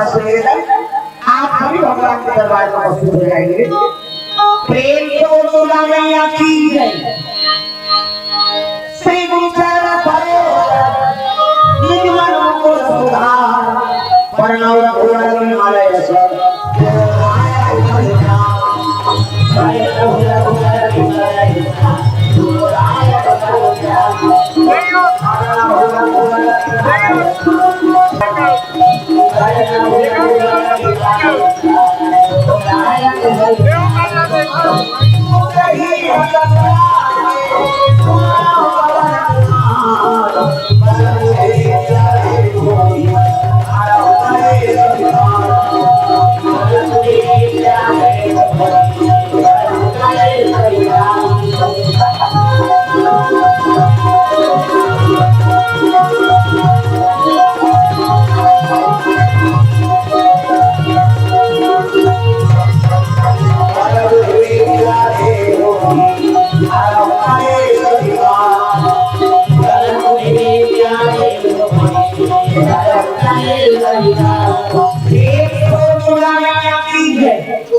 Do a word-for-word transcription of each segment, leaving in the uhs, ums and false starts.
आप सभी भगवान के दरबार में उपस्थित हो जाएंगे। प्रेम से बोलो दुर्गा मैया की जय। श्री गुरु चरण सरोज रज निज मन मुकुर सुधार। प्रणव रघुवर विमल यश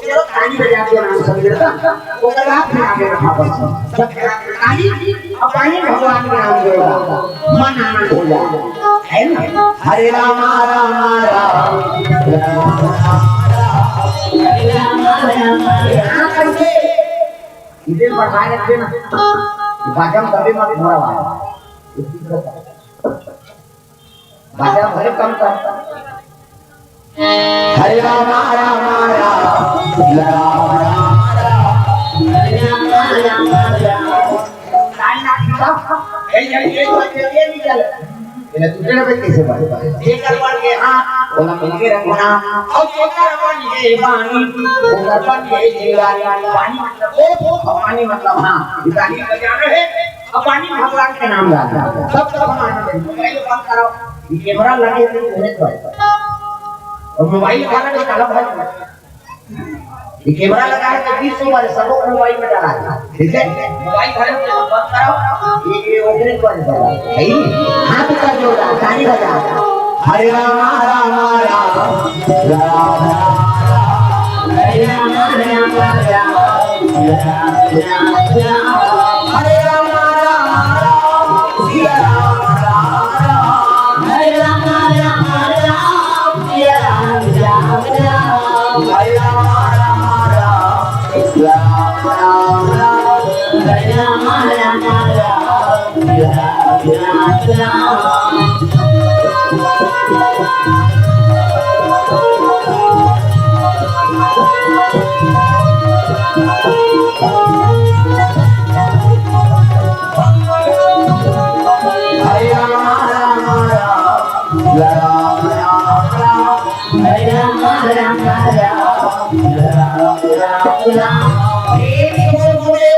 चलो, ताली बजा के नाम संकीर्तन, ओकर बाद फिर आगे रखा बस। जब ताली, अब ताली भगवान के नाम जोड़ा, मन आनंद हो जाए, है ना? हरे रामा रामा राम, हरे रामा रामा राम, हरे रामा रामा राम। यहाँ करके इधर बढ़ाए रखिए ना, बाजम कभी मत घोड़ा वाला। बाजा भले कम कर। हरे राम, राम, राम, राम, राम, हरे राम, राम, राम। ताली ना खींचा। ए, ये, ये, ये, ये नहीं चल। ये दूसरे पे कैसे बात? ये कर पड़ के, हाँ। बोला, मिलके रखो ना। और ये कर पड़ ये पानी। वो कर पड़ ये जिंगानी। पानी मतलब, ओ, ओ, पानी मतलब, हाँ। ये ताली बजाना है। अब पानी भगवान के नाम डालना। तब, तब हम आनंद लेंगे। मोबाइल बंद करो। ये कैमरा लगे तो तुम्हें तो है। और मोबाइल का ना तो कलम है। ये कैमरा लगा है तो बीस उम्र सबको मोबाइल में डाला है। ठीक है? मोबाइल घर में बंद करो। ये, ये ओपनिंग बंद करो। है ही नहीं। हाथ का जोड़ा, ताली बजा। हरे राम, राम, राम, राम, राम, राम। हरे राम, राम, राम, राम, राम, राम, राम। हरे राम, राम, राम, सिया राम, राम, राम। हरे राम, राम, राम, सिया राम, राम, राम। हरे राम, राम, राम, राम, राम, राम। हरे राम, राम, राम, राम।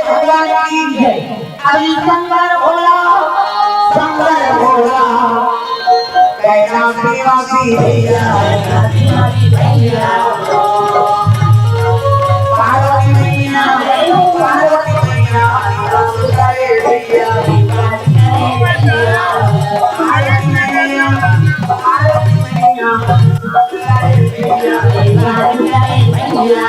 भगवान की जय। अभी शंकर भोला, शंकर भोला, कैलाश निवासी भैया, कैलाश निवासी भैया। पार्वती मैया, पार्वती मैया, करे भैया। पार्वती मैया, पार्वती मैया, करे भैया।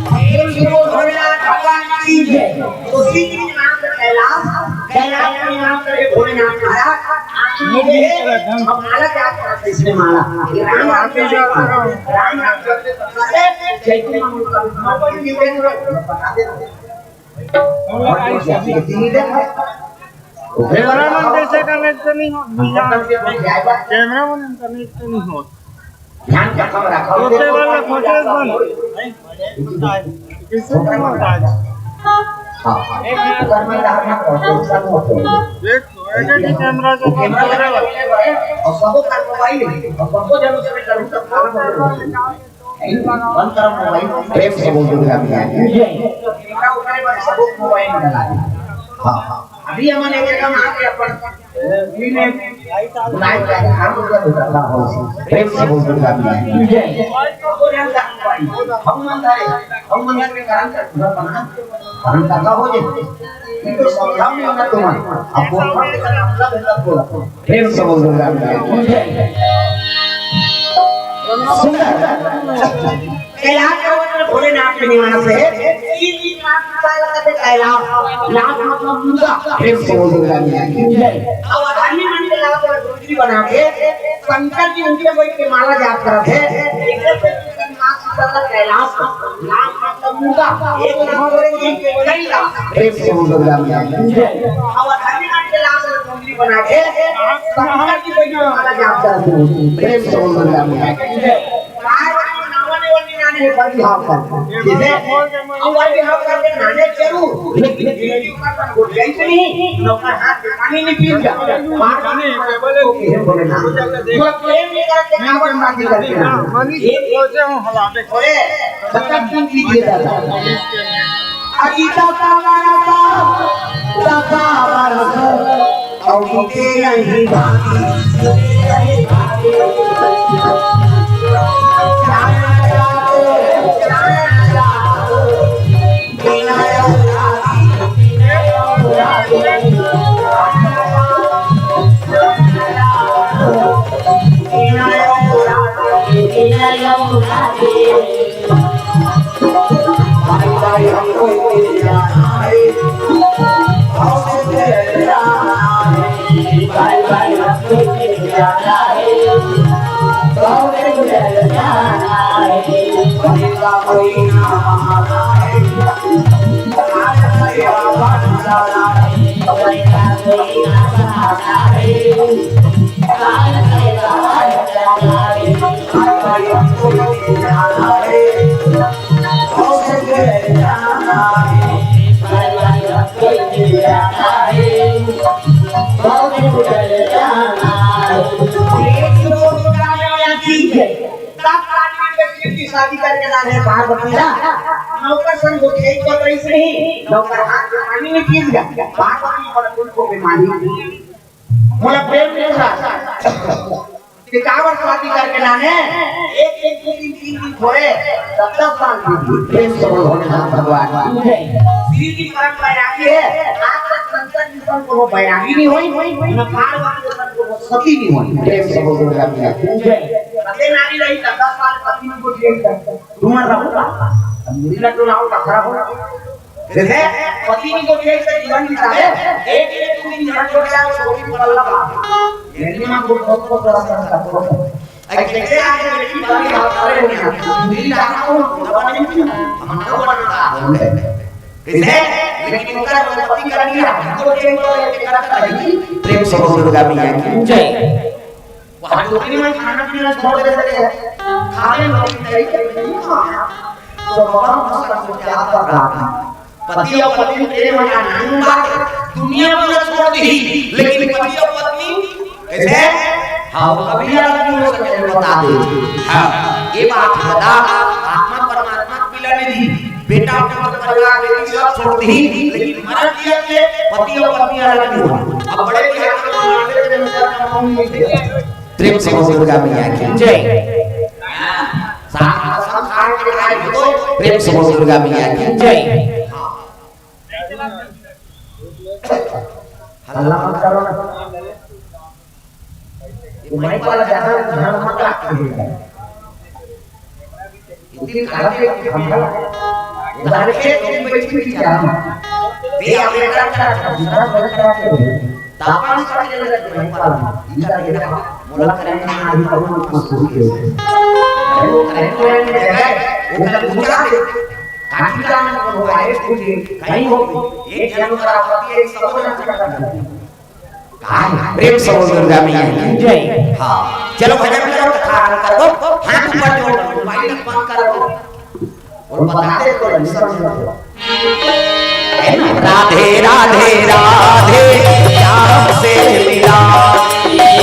प्रेम से बोल भोलेनाथ भगवान की जय। उसी के नाम से कैलाश, कैलाश के नाम से भोलेनाथ महाराज। ये है, हम माला क्या करते इसमें माला? ये राम नाम से माला। राम नाम से जय। कैमरा मन जैसे कनेक्ट नहीं हो, कैमरा मन कनेक्ट नहीं हो। ध्यान का कमरा, छोटे वाला फुटेज बन। किसी को मत आज। हाँ। ओकर में रहा था, और सब हो गया। एक, एक ही कैमरा से वो कैमरा लगा के रखे हैं, और सबो का मोबाइल है, और सबो जरूर से करूँ, सब काम हो गया। बंद करो मोबाइल। प्रेम से बोल दुर्गा मैया की। कैमरा उठाए, बस सबो मोबाइल में लगा दे। हाँ, हाँ। अभी हमन एक जगह में आके अपन बुलाए जाए, हम लोग का दुर्गा हो। प्रेम से बोल दुर्गा मैया की। जय। हम मंदिर है, हम मंदिर में करम कर, पूरा बना, करम करना हो जाए। ये तो समझा नहीं होगा तुम्हारा। अब बोल मत, मतलब है, तब बोला। प्रेम से बोल दुर्गा मैया की। जय। सुंदर। कैलाश पर्वत में भोलेनाथ के निवास है। तीन दिन रात का लगता है कैलाश। लाश मतलब मुर्दा। प्रेम से बोल दुर्गा मैया की। जय। अब अधर्मी मन के लाश में डोकरी बना के शंकर जी उनके बैठ के माला जाप करत है। इधर से तीन दिन रात का कैलाश। लाश मतलब मुर्दा। एक लाश बोलेंगे, कई लाश। प्रेम से बोल दुर्गा मैया की। जय। अब अधर्मी मन के लाश में डोकरी बना के शंकर जी बैठ के माला जाप करत है। प्रेम से बोल दुर्गा मैया की। जय। पार्वती नावा ने वंदी नाने बड़ी हाव कर। जैसे, अब बड़ी हाव करके नाने जरूर, लेकिन जिंदगी का पर हो जाई तो नहीं, नौकर हाथ में पानी नहीं पी जा। पार्वती को कहे बोले ना। वो प्रेम नहीं करते, नावा शादी करते ना। एक बोले, बता क्यों कीजिए दादा? अजीता का मारा था, दादा मारा था। अउ बीते नहीं भागी, बीते नहीं भागी। जान जाओ, जान जाओ, बिना औलादी, बिना औलादी। बिना औलादी, बिना औलादी। भाई भाई हमको भी जाना है, बहुत दूर जाना है। भाई भाई हमको भी जाना है, बहुत दूर जाना है। कोई ना कोई ना बहाना है, आज मेरा बन जाना है। कोई ना कोई ना बहाना है। शादी करके लाने पार्वती ला, नौकर संग गोठियाई कर रही से नहीं, नौकर हाथ में पानी नहीं पी गया, पार्वती पर उनको बीमारी। मोला प्रेम नहीं था। कि काबर शादी करके लाने, एक दिन, दू दिन, तीन दिन थोड़े, दस दस साल बीत गए। प्रेम से बोल भोलेनाथ भगवान की। श्री जी परम बैरागी है, आज तक शंकर जी सन कोनो बैरागी नहीं होई, न पार्वती सन कोनो सती नहीं होई। प्रेम से बोल दुर्गा मैया की। सत्यनारायण रही, दस दस साल पति को दिए, तुम्हारा होगा, मेरा टोला होगा, खराब होगा। जैसे पति नहीं को दिए से जीवन बितावे, एक दिन तुम जीवन को क्या छोटी पल्ला बात। यदि मां को बहुत बहुत बड़ा संकट हो। ऐसे कैसे आगे बेटी बारी बात करे हो ना। मेरी जाना को दबा नहीं थी। हम ना बना था। जैसे लेकिन उनका पति कर दिया, हमको दिए तो ये करता नहीं। प्रेम से बोल दुर्गा मैया की जय। वहाँ डोकरी मन खाना पीना छोड़ देते हैं, खाने में नहीं खाना। तो बाबा मस्त को क्या पता था। पति अउ पत्नी प्रेम का नाम बात, दुनिया मन छोड़ दी, लेकिन पति अउ पत्नी कैसे? हाँ, कभी अलग नहीं हो सके, बता दे। हाँ, ये बात बता, आत्मा परमात्मा को मिला नहीं दी। बेटा, बेटा, परिवार, बेटी सब छोड़ दी, लेकिन मरत जियत के पति अउ पत्नी अलग नहीं हुआ। अब बड़े ध्यान से मानते हैं, प्रेम से बोल दुर्गा मैया की जय। साथ में सब खाए के खाए हो तो प्रेम से बोल दुर्गा मैया की जय। हल्ला मत करो ना। ये माइक वाला ज्यादा ध्यान मत रखते हैं। इतनी खराब है कि हम उधार के तुम बैठी हुई क्या? ये अमेरिका का दूसरा गलत बात है। तापमान का के लिए नहीं पाला। इनका ये मोला करंट में अभी करूँ मत मत करो। करंट में जगह वो कर दूसरा दे। काफी काम हो आए कुछ कहीं हो। एक जन पर आपत्ति है, सब ना कर। प्रेम से बोल दुर्गा मैया की जय। हाँ, चलो भजन करो, कथा आरंभ करो, हाथ ऊपर जोड़, मोबाइल बंद करो। और बताते तो नहीं समझ में। है ना? राधे राधे राधे, श्याम से मिला।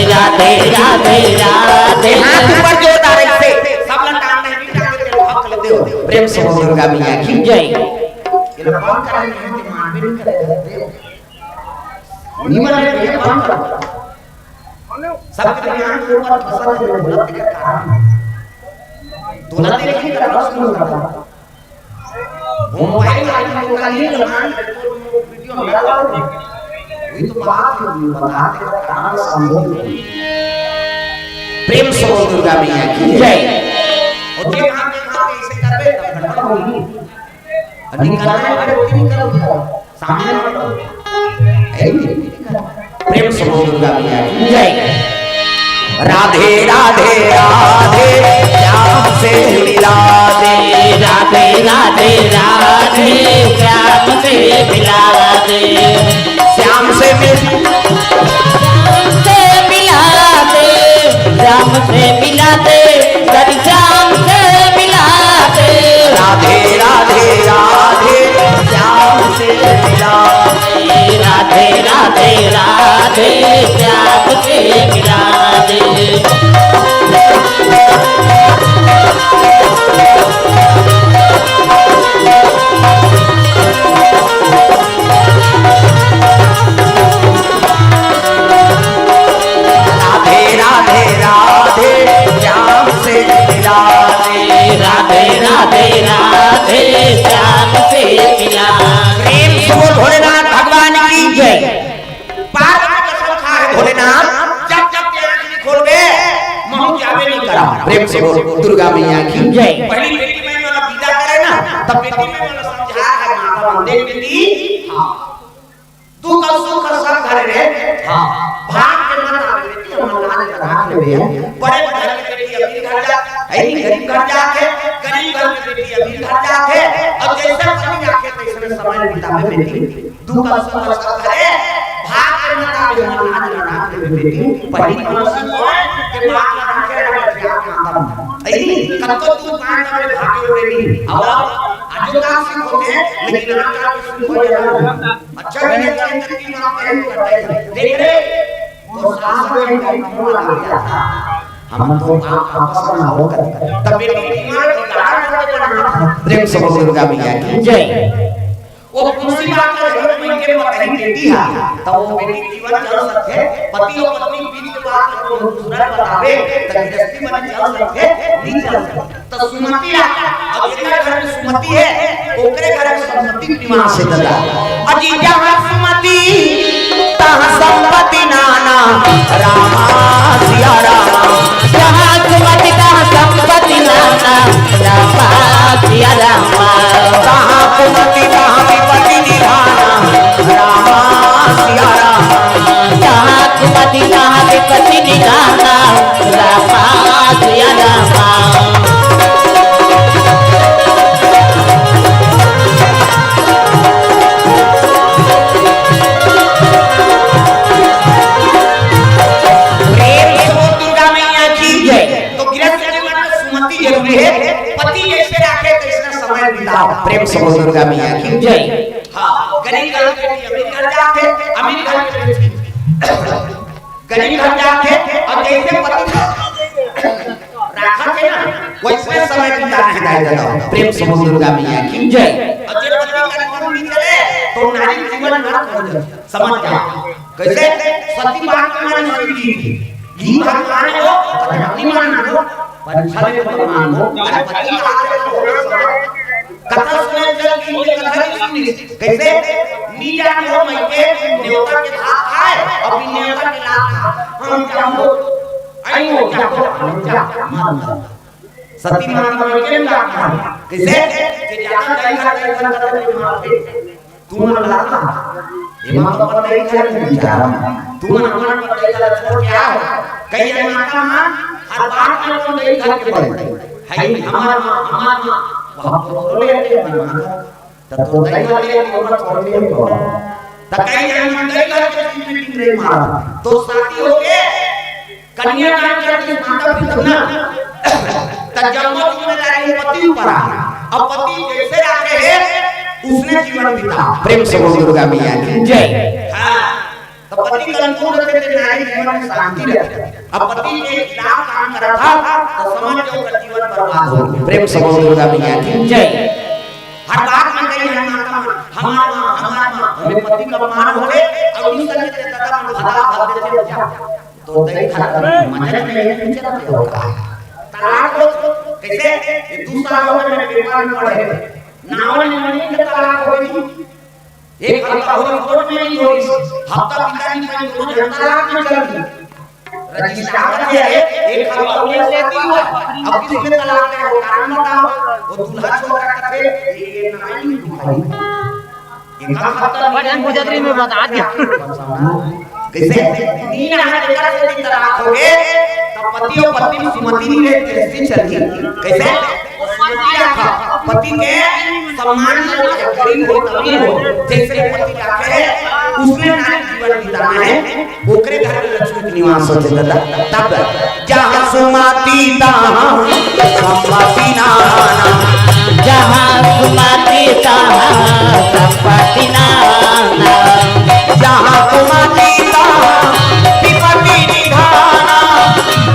राधे राधे राधे। हाथ ऊपर जोरदार ऐसे। सब ला टांग नहीं, नहीं टांग देते, हक लेते हो। प्रेम से बोल दुर्गा मैया की जय। ये लोग कौन कर रहे हैं? ये मानवीय कर रहे हैं। निमन है, ये कौन कर रहा है? सबके दिमाग के ऊपर फसल है, वो गलत के कारण है। तो ना देखिए, कर रहा है, सुन रहा है। मोबाइल आदमी को का नहीं लगाना, वीडियो में डाला हो। वही तो बात है, बताते का काम संभव नहीं। प्रेम से बोल दुर्गा मैया की जय। और ये काम देखा के इसे करबे, तब गड़बड़ होगी। और निकलने वाले को भी निकल उठा, सामने वाले को। ऐ नहीं। प्रेम से बोल दुर्गा मैया की जय। राधे राधे राधे, श्याम से मिला दे। राधे राधे राधे, श्याम से मिला दे। श्याम से मिल श्याम से मिला दे, श्याम से मिला दे, श्याम से मिला दे। राधे राधे राधे, श्याम से मिला दे। राधे राधे राधे, श्याम से मिला दे। राधे राधे राधे, श्याम से मिला दे। राधे राधे राधे, श्याम से मिला दे। प्रेम से बोल भोलेनाथ भगवान की जय। पार्वती कसम खा है भोलेनाथ, जब जब ते आँख नहीं खोलबे, महू जाबे नहीं करा। प्रेम से बोल दुर्गा मैया की जय। पहली बेटी में वाला विदा करे ना, तब बेटी में वाला समझा है माता बंदे बेटी। हाँ। दुख और सुख और सब घरे रहे। हाँ। भाग के मत आवे बेटी, हम लाज लगा के बे। बड़े घर के बेटी अमीर घर जा, है नहीं गरीब घर जाके, गरीब घर के बेटी अमीर घर जाके, और जैसे पति आके तैसे समय बितावे बेटी। दुख और सुख और सब घरे, भाग के मत आवे, हम लाज लगा के बे बेटी। पहली मनुष्य को के बात लगा के रख दिया माता। है नहीं, कब तो तू पाँच में भागे बेटी। अब आज का सुख होते, लेकिन आज का सुख हो जाएगा। अच्छा भी नहीं करते, तीन बार पहले करते हैं। देख रहे, वो सास में कहीं क्यों आ गया था? हम तो आप आपस में हो कर। तब बेटी बीमार की गाय करके बना। प्रेम से बोल दुर्गा मैया की जय। वो खुशी बात है, घर में के पत्नी बेटी है, तो वो बेटी जीवन चल सकते, पति और पत्नी के बीच के बात को दूसरा बतावे, तो गृहस्थी में चल सकते, नहीं चल सकते। तो सुमति आ, अब जेकर घर में सुमति है, ओकरे घर में संपत्ति विनाश हे दादा। अजी जहाँ सुमति, तहाँ संपत्ति नाना, रामा सिया रामा। जहाँ सुमति, तहाँ संपत्ति नाना, रामा सिया रामा। जहाँ सुमति, तहाँ विपत्ति निधाना, रामा सिया रामा। जहाँ सुमति, तहाँ विपत्ति निधाना, रामा सिया रामा। प्रेम से बोल दुर्गा मैया की जय। तो गृहस्थ जीवन में सुमति जरूरी है, पति जैसे राखे तैसे समय बिताओ। प्रेम से बोल दुर्गा मैया की जय। हाँ, गरीब घर के लिए अमीर घर जाते, अमीर घर के लिए गरीब घर जाके और जैसे पति राखा थे ना, वैसे समय बिता नहीं जाए दादा। प्रेम से बोल दुर्गा मैया की जय। और जे पति का जीवन नहीं चले, तो नारी जीवन नरक हो जाए। समझ जाओ। कैसे? सती महात्मा ने शिव जी की, घी भगवान हो, पत्नी मान हो, पंचमी भगवान हो, अरे पति का आगे हो, कथा सुने चल की कथा नहीं सुनी। कैसे? नी जान हो मइके न्योता के भात खाए, अउ बिन न्योता के लात खाए। हम जाबो, अइबो, जाबो, हम जा, मार दो। सती माता मइके लात खाए। कैसे? कि जादा दही खा, दही खा, दही खा, दही खा। तुमन ला, एमा तो अपन दई घर के बिचारा। तुमन अपन अपन दई घर छोड़ के आओ। कई जन माता मन हर बात में अपन दई घर के पड़े। है हमार माँ, हमार माँ। वहाँ तो बोले के मन माता। तब तो दई घर के ऊपर छोड़ के तो। तब कई जन मन दई घर के बीच में टिंगरे मारा। तो शादी हो गए। कन्यादान करके माता पिता ना, त जम्मो जिम्मेदारी पति ऊपर आ। अब पति जैसे राखे हे, उसने जीवन बिता। प्रेम से बोल दुर्गा मैया की जय। हाँ, तो पति के अनुकूल रखे थे, नारी जीवन में शांति रहती। अब पति के खिलाफ काम करा था, तो समझ लो उसका जीवन बर्बाद हो गया। प्रेम से बोल दुर्गा मैया की जय। हर बात में कही, "हमार माँ, हमार माँ, हमार माँ।" हमें पति का अपमान हो गए और इस तरह से दादा मन भगा भाग देते हो क्या? तो तई खातर मजा नहीं है, पीछे रहते हो का? तलाक हो, कैसे? ये दूसरा लोग में पेपर में पढ़े। नावल नहीं के तलाक होई। एक हफ्ता होई, कोर्ट में नहीं होई। हफ्ता बीता नहीं, पानी दोनों जन तलाक में चल गई। रजिस्ट्रार के है, एक हफ्ता होई, लेती हुआ। अब किसमें तलाक है, वो कारण बताओ। वो दूल्हा छोटा करते, ये नाई नहीं भाई। एक हफ्ता बड़े गुजराती में बता दिया। कैसे? नीन है, एकर से भी तलाक हो गए, तब पति और पत्नी में सुमति नहीं रहती, ऐसी चली। कैसे? पति के सम्मान में गरीब हो, तभी हो। जैसे पति का है, उसमें नारी जीवन बिताना है, ओकरे घर में लक्ष्मी के निवास होते दादा। तब जहाँ सुमति तहाँ संपत्ति नाना। जहाँ सुमति तहाँ संपत्ति नाना। जहाँ सुमति तहाँ विपत्ति निधाना।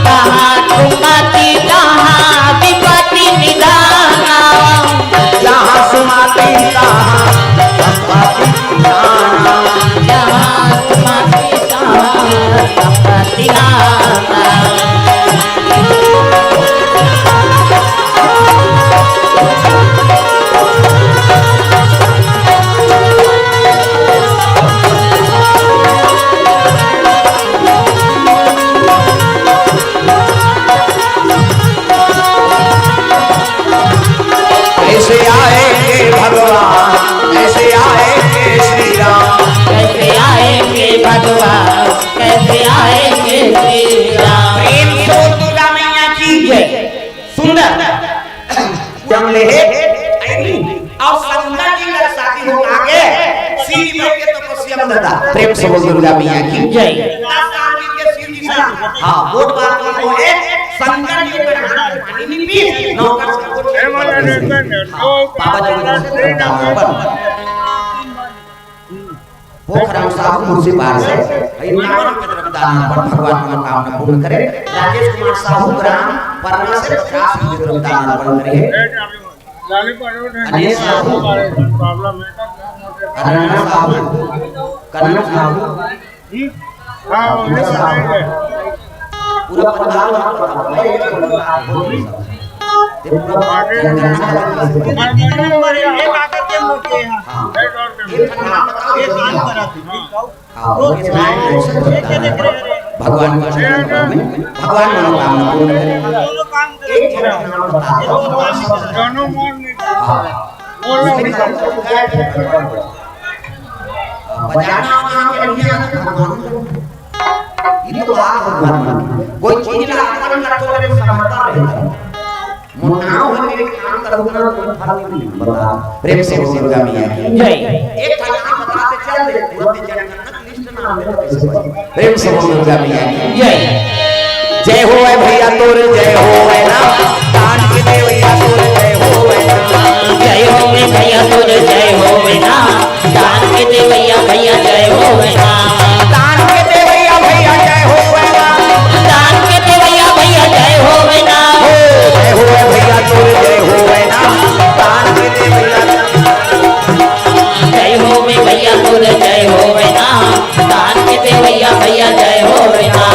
जहाँ सुमति तहाँ विपत्ति निधाना। जहाँ सुमति तहाँ संपत्ति नाना। जहाँ सुमति तहाँ संपत्ति नाना। कैसे आएंगे भगवान, कैसे आएंगे श्री राम? कैसे आएंगे भगवान, कैसे आएंगे श्री राम? प्रेम से बोल दुर्गा मैया की जय। सुंदर जंगले है, ऐनी। और शंकर जी का शादी हो आगे, शिव जी के तपस्या में दादा। प्रेम से बोल दुर्गा मैया की जय। दस साल के शिव जी से, हाँ, वोट बात नहीं हो, एक शंकर जी के हाथ में पानी नहीं पी, नौकर से वोट नहीं पी। हाँ, बाबा जी को दर्शन करता हूँ, पर पोखराम साहू मुंशी पार से, इनाम के तरफ दान पर भगवान मनोकामना पूर्ण करे। राजेश कुमार साहू ग्राम परना से पचास रुपये के तरफ दान अर्पण करे। अनिल साहू, अरण्या साहू, कनक साहू, पूरा पंडाल वहाँ पर था। मैं एक पंडाल बोल रही हूँ। ये पूरा पंडाल हाँ। ये पंडाल बताओ, ये काम करा। हाँ, भगवान को, भगवान मनोकामना पूर्ण करे। एक जन नाम बता दो। हाँ। बजाना वहाँ पे नहीं आता भगवान। ये तो बात भगवान। कोई चीज ला अपन का तो समझता रहता। मोर नाव है, मेरे काम करूँगा, कोई फल नहीं बता। प्रेम से बोल दुर्गा मैया की जय। एक ठा नाम बता दे, चल दे, पूरा दे, जन जनक लिस्ट नाम मेरा कैसे बने? प्रेम से बोल दुर्गा मैया की जय। जय होवे भैया तोर, जय होवे ना, दान के देवैया तोर, जय होवे ना। जय होवे भैया तोर, जय होवे ना, दान के देवैया भैया जय होवे ना। दान के देवैया भैया जय होवे ना। दान के देवैया भैया जय होवे ना। हो, जय होवे भैया तोर जय होवे ना। दान के देवैया जय होवे भैया तोर जय होवे ना। दान के देवैया भैया जय होवे ना।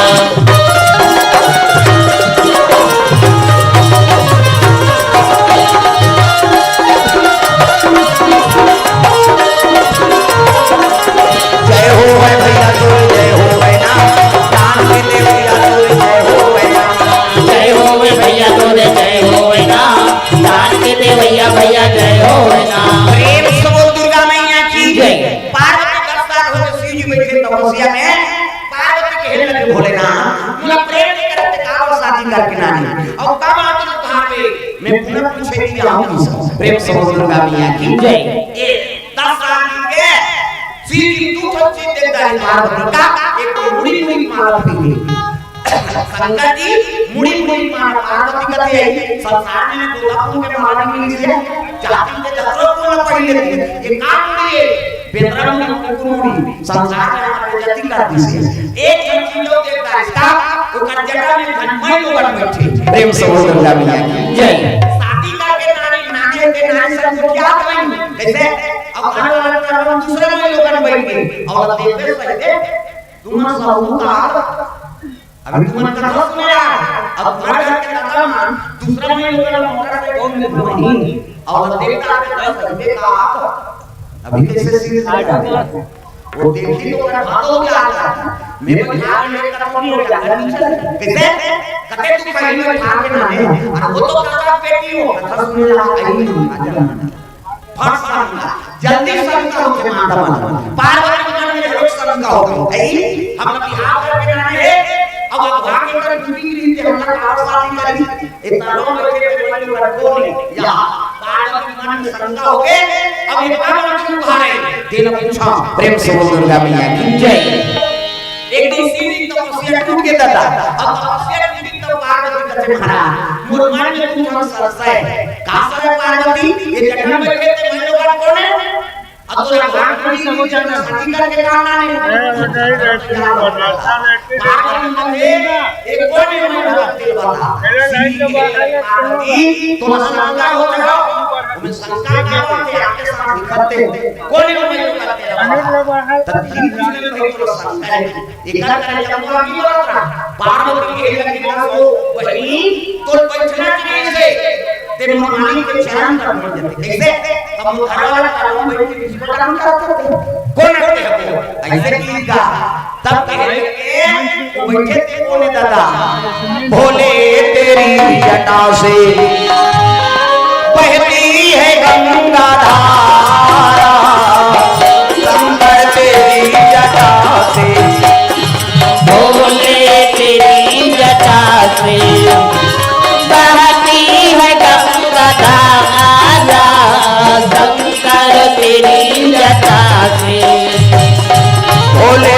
जय होवे भैया तोर, जय होवे ना, दान के देवैया तोर, जय होवे ना। जय होवे भैया तोर, जय होवे ना, दान के देवैया भैया, जय होवे ना। प्रेम से बोल दुर्गा मैया की जय। पार्वती दस साल हो गए शिव जी बैठे तपस्या में, पार्वती के हेले लगे भोलेनाथ, मोला प्रेम नहीं करते, काबर शादी करके नानी, और कब आती हो कहाँ पे, मैं पुनः पूछे कि आऊंगी सब। प्रेम से बोल दुर्गा मैया की जय। ये दस साल के शिव जी दू ठो चीज देता है पार्वती का, एक तो मुड़ी मुड़ी माला पहनी, शंकर जी मुड़ी मुड़ी मार पार्वती कथे, संसार में गोता फूल के माला नहीं मिली है, जाति के जतरो फूल पहले दिन, ये काम नहीं है, बेतरा मुड़ी, कुकुर मुड़ी, संसार में हमारे जति कर दी से। एक जन की लोग एक रास्ता, ओकर जटा में घनमय लोगन बैठे। प्रेम से बोल दुर्गा मैया की जय। शादी करके नारी, नारी के नारी सब क्या करेंगे? कैसे? अब घर वाला दूसरे में लोगन बैठ गए, और देखते सही दे, तुम सब का अभी तुमन कथा सुने यार, अब तुम्हारे घर के दादा मन दूसरा में लोग मोटर से कौन में घुमाई, और देखता है दस रुपए का आप अभी कैसे सीरियस है? वो देखी तो कर भागो क्या आता है? मैं को ध्यान में कर कौन हो जाता है नीचे? कैसे? कते तू कहीं में ठाक के ना है, और वो तो दादा बेटी हो, कथा सुने ला आई नहीं, आ जाना। फट शंका, जल्दी शंका होके माता मन। पार्वती मन में जरूर शंका होके, "ऐ, हम बिहाव करके ना रहे, अब अगवा के कर चुकी रही थे, हम लोग का शादी करी।" इतना लोग बैठे थे, कोई लोग को नहीं। या पार्वती मन में शंका होके, अब ये पार्वती उठा रहे, तेरा पूछा, प्रेम से बोल दुर्गा मैया की जय। एक दिन शिव जी तपस्या टूट के दादा, अब तपस्या टूट के तब पार्वती कथे, "महाराज, मोर मन में कुछ हम संशय है।" का संशय पार्वती? ये जटा में बैठे थे, मैं लोग कौन है? अब तो भगवान को भी समझ जाना, शादी करके काम ना नहीं। पार्वती कथे, "ये कौन है मैं लोग तेल बता?" शिव जी कहे, "पार्वती, तुम शंका हो जाओ, तुम्हें शंका का बात है, आपके साथ दिखते हैं। कौन है मैं लोग तेल बता?" तब शिव जी ने कहा, "तो शंका है।" एकर करे जब तू आगे बढ़त रहा, पार्वती के लगे ना सो, "बहिनी, तोर बैठना चाहिए से, ते मोर मालिक के चरण पर बैठ जाते।" कैसे? हम घर वाला कानून बैठ के किसी को काम करते थे। कौन आते हैं वो? ऐसे की का? तब कहे के, वो बैठे थे कौन दादा? भोले तेरी जटा से बहती है गंगा धारा, शंकर तेरी जटा से। भोले तेरी जटा से बहती है गंगा धारा, शंकर तेरी जटा से। भोले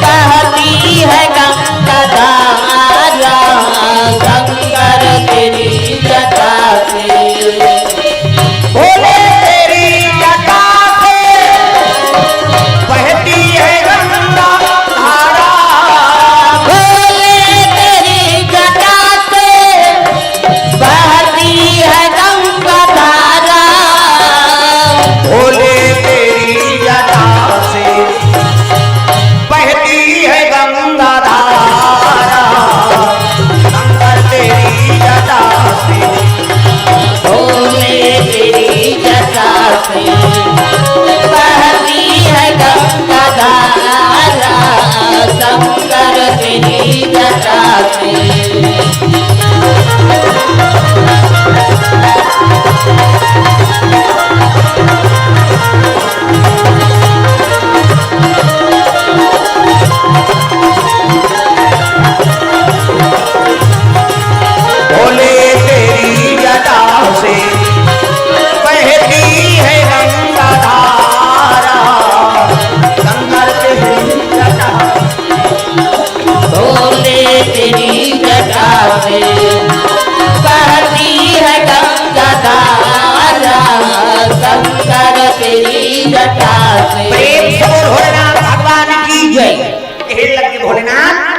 बहती है गंगा धारा, शंकर तेरी जटा से। भोले तेरी जटा से बहती है गंगा धारा। भोले तेरी जटा से बहती है गंगा धारा। भोले तेरी जटा से बहती है गंगा धारा। शंकर तेरी जटा से। भोले तेरी जटा से बहती है गंगा धारा, शंकर तेरी जटा से। भोले तेरी जटा से बहती है गंगा धारा, शंकर तेरी जटा। भोले तेरी जटा से बहती है गंगा धारा, शंकर तेरी जटा से। प्रेम से बोल भोलेनाथ भगवान की जय। कहे लगे भोलेनाथ,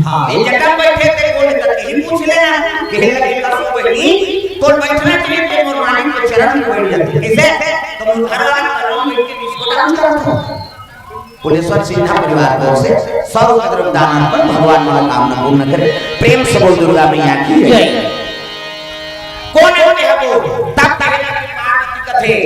हाँ, ये जटा बैठे थे, बोले तक ही पूछ लेना, कहे लगे, "कसो बहिनी, तोर बैठना चाहिए, ते मोर मालिक के चरण में बैठ जाते।" कैसे? तो मोर घर वाला करवा में इनके बिस्कुट डाल करत हो। बोले, "सत सिंहा परिवार को से सर्व कदम दान अर्पण, भगवान मनोकामना पूर्ण करे।" प्रेम से बोल दुर्गा मैया की जय। कौन होते हैं वो? तब तक पार्वती कथे।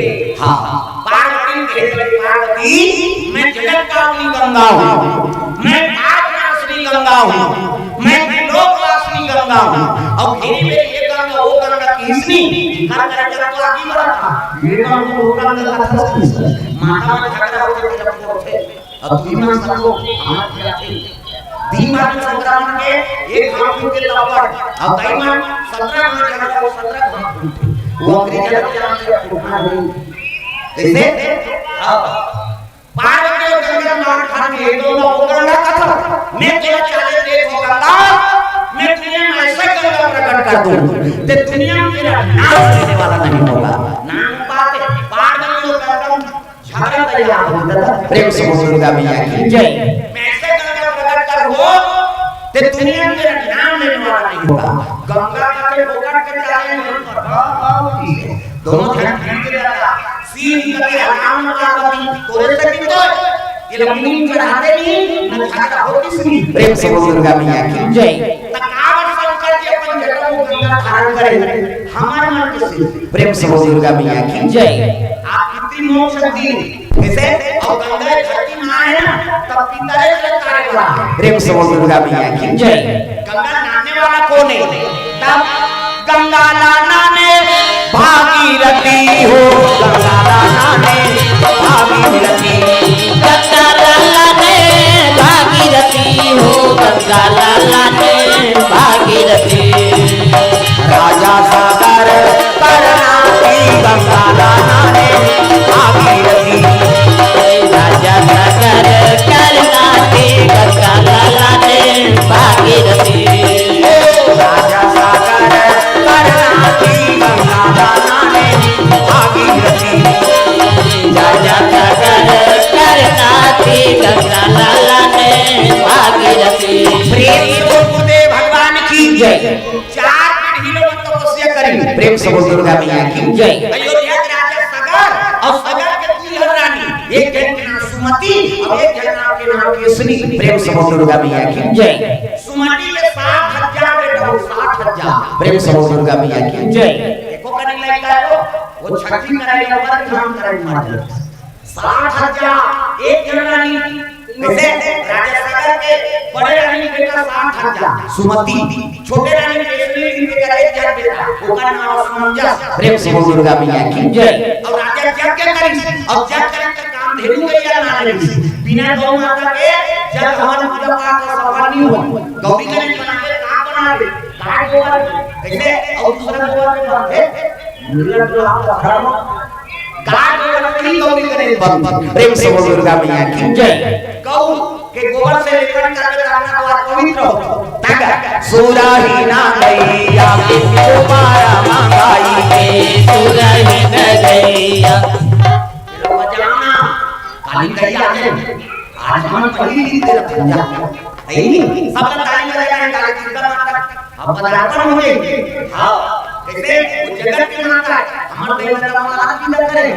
हाँ, पार्वती कहे, "पार्वती, मैं जगत पावनी गंगा हूँ, मैं पाप नाशनी गंगा हूँ, मैं त्रिलोक नाशनी गंगा हूँ।" और मेरी मेरी ये गंगा, वो गंगा किसनी? घर का जगत तो आगे बढ़ा था। ये गंगा, वो गंगा का था। माता में झगड़ा हो गया, जब वो थे। अब तीन मास तक वो हाथ में आते। तीन मास में संक्रमण के एक हाथ के तब पर, अब कई मास सत्रह मास चला था, वो सत्रह हाथ उठे। वो अंग्रेज जगत के नाम से उठा नहीं। जैसे, अब पार्वती और गंगा मार खा के दो लोग गंगा कथा, मैं तेरा चाले देखो गंगा, मैं दुनिया में ऐसा गंगा प्रकट कर दूं, ते दुनिया में तेरा नाम लेने वाला नहीं होगा। नाम बात है, बार बार लोग गंगा झगड़ा तैयार होता था। प्रेम से बोल दुर्गा मैया की जय। मैं ऐसा गंगा प्रकट कर दो, ते दुनिया में तेरा नाम लेने वाला नहीं होगा। गंगा का के फोकट के चाले में दोनों ध्यान ठीक रहता। सीन कभी हराम पार्वती तोरे से भी तो ये लोग नीम चढ़ाते नहीं, न झगड़ा होती सुनी। प्रेम से बोल दुर्गा मैया की जय। त काबर शंकर जी अपन जटा में गंगा धारण करे, हमार मन के से। प्रेम से बोल दुर्गा मैया की जय। आप कितनी मोह शक्ति कैसे और गंगा धरती माँ है ना, तब पितरे से तारे वाला। प्रेम से बोल दुर्गा मैया की जय। गंगा नहाने वाला कौन है? तब गंगा ला नहाने भागीरथी हो, गंगा ला नहाने भागीरथी। गंगा ला नहाने भागीरथी हो, गंगा ला नहाने भागीरथी। राजा सागर करनाथी गंगा ला नहाने भागीरथी। राजा सागर करनाथी गंगा ला नहाने भागीरथी। राजा सागर करनाथी गंगा ला नहाने भागीरथी। राजा सागर करनाथी गंगा ला नहाने भागीरथी। प्रेम से बोल गुरुदेव भगवान की जय। चार पीढ़ी लोग तपस्या करी। प्रेम से बोल दुर्गा मैया की जय। अयोध्या के राजा सगर और सगर के तीन रानी, एक जन के नाम सुमति और एक जन के नाम केसरी। प्रेम से बोल दुर्गा मैया की जय। सुमति ले सात हजार बेटा हो, सात हजार। प्रेम से बोल दुर्गा मैया की जय। एको कनी लड़का हो, वो छठी करे, ऊपर धाम करे, मार दे। सात हजार, एक जन रानी, वैसे राजा सागर के बड़े रानी बेटा सात हजार, सुमति, छोटे रानी केसरी जी के एक जन बेटा, ओकर नाम असमंजस। प्रेम से बोल दुर्गा मैया की जय। और राजा यज्ञ करी, और यज्ञ करे तो कामधेनु गैया ना रही, बिना गौ माता के जग हवन पूजा पाठ का सफल नहीं हो। गौरी गणेश बना के का बना दे, गाय गोबर, कैसे, और दूसरा गोबर के बात है, मिला तो आपका धर्म। गाय गोबर की गौरी गणेश बंद। प्रेम से बोल दुर्गा मैया की जय। गौ के गोबर से लेकर करके दाना द्वार पवित्र हो। ताकि सुरही ना गैया के गोबर मंगाई के, सुरही ना गैया। ये लोग बजाओ ना, काली गैया है। आज हम पहली ही तेरा पंजा। यही सब ताली बजाए, काली दुर्गा माता। अब पदार्पण हो गए। हाँ, कैसे? वो जगत के माता है। हमारे देवता का आरती न करें।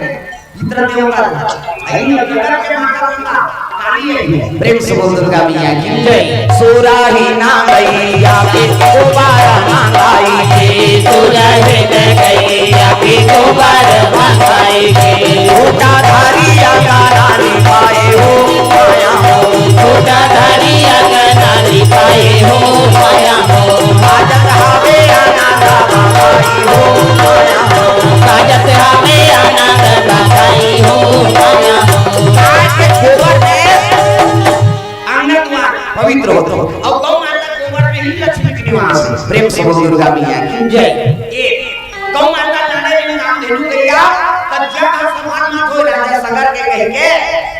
इतना देवता है। यही जगत के माता बनता। काली है। प्रेम से बोल दुर्गा मैया की जय। सुरही ना गैया के गोबर मंगाई के। सुरही ना गैया के गोबर मंगाई के। छोटा धारी अंगना लिपाए हो, माया हो। छोटा धारी अंगना लिपाए हो, माया हो। बाजत हवे आनंद बधाई हो, माया हो। बाजत हवे आनंद बधाई हो, माया हो। आज के गोबर में अंगना द्वार पवित्र होत हो। और गौ माता गोबर में ही लक्ष्मी के निवास है। प्रेम से बोल दुर्गा मैया की जय। एक, गौ माता नारायण नाम धेनु गैया, तब जग संभाल मत हो राजा सगर के कह के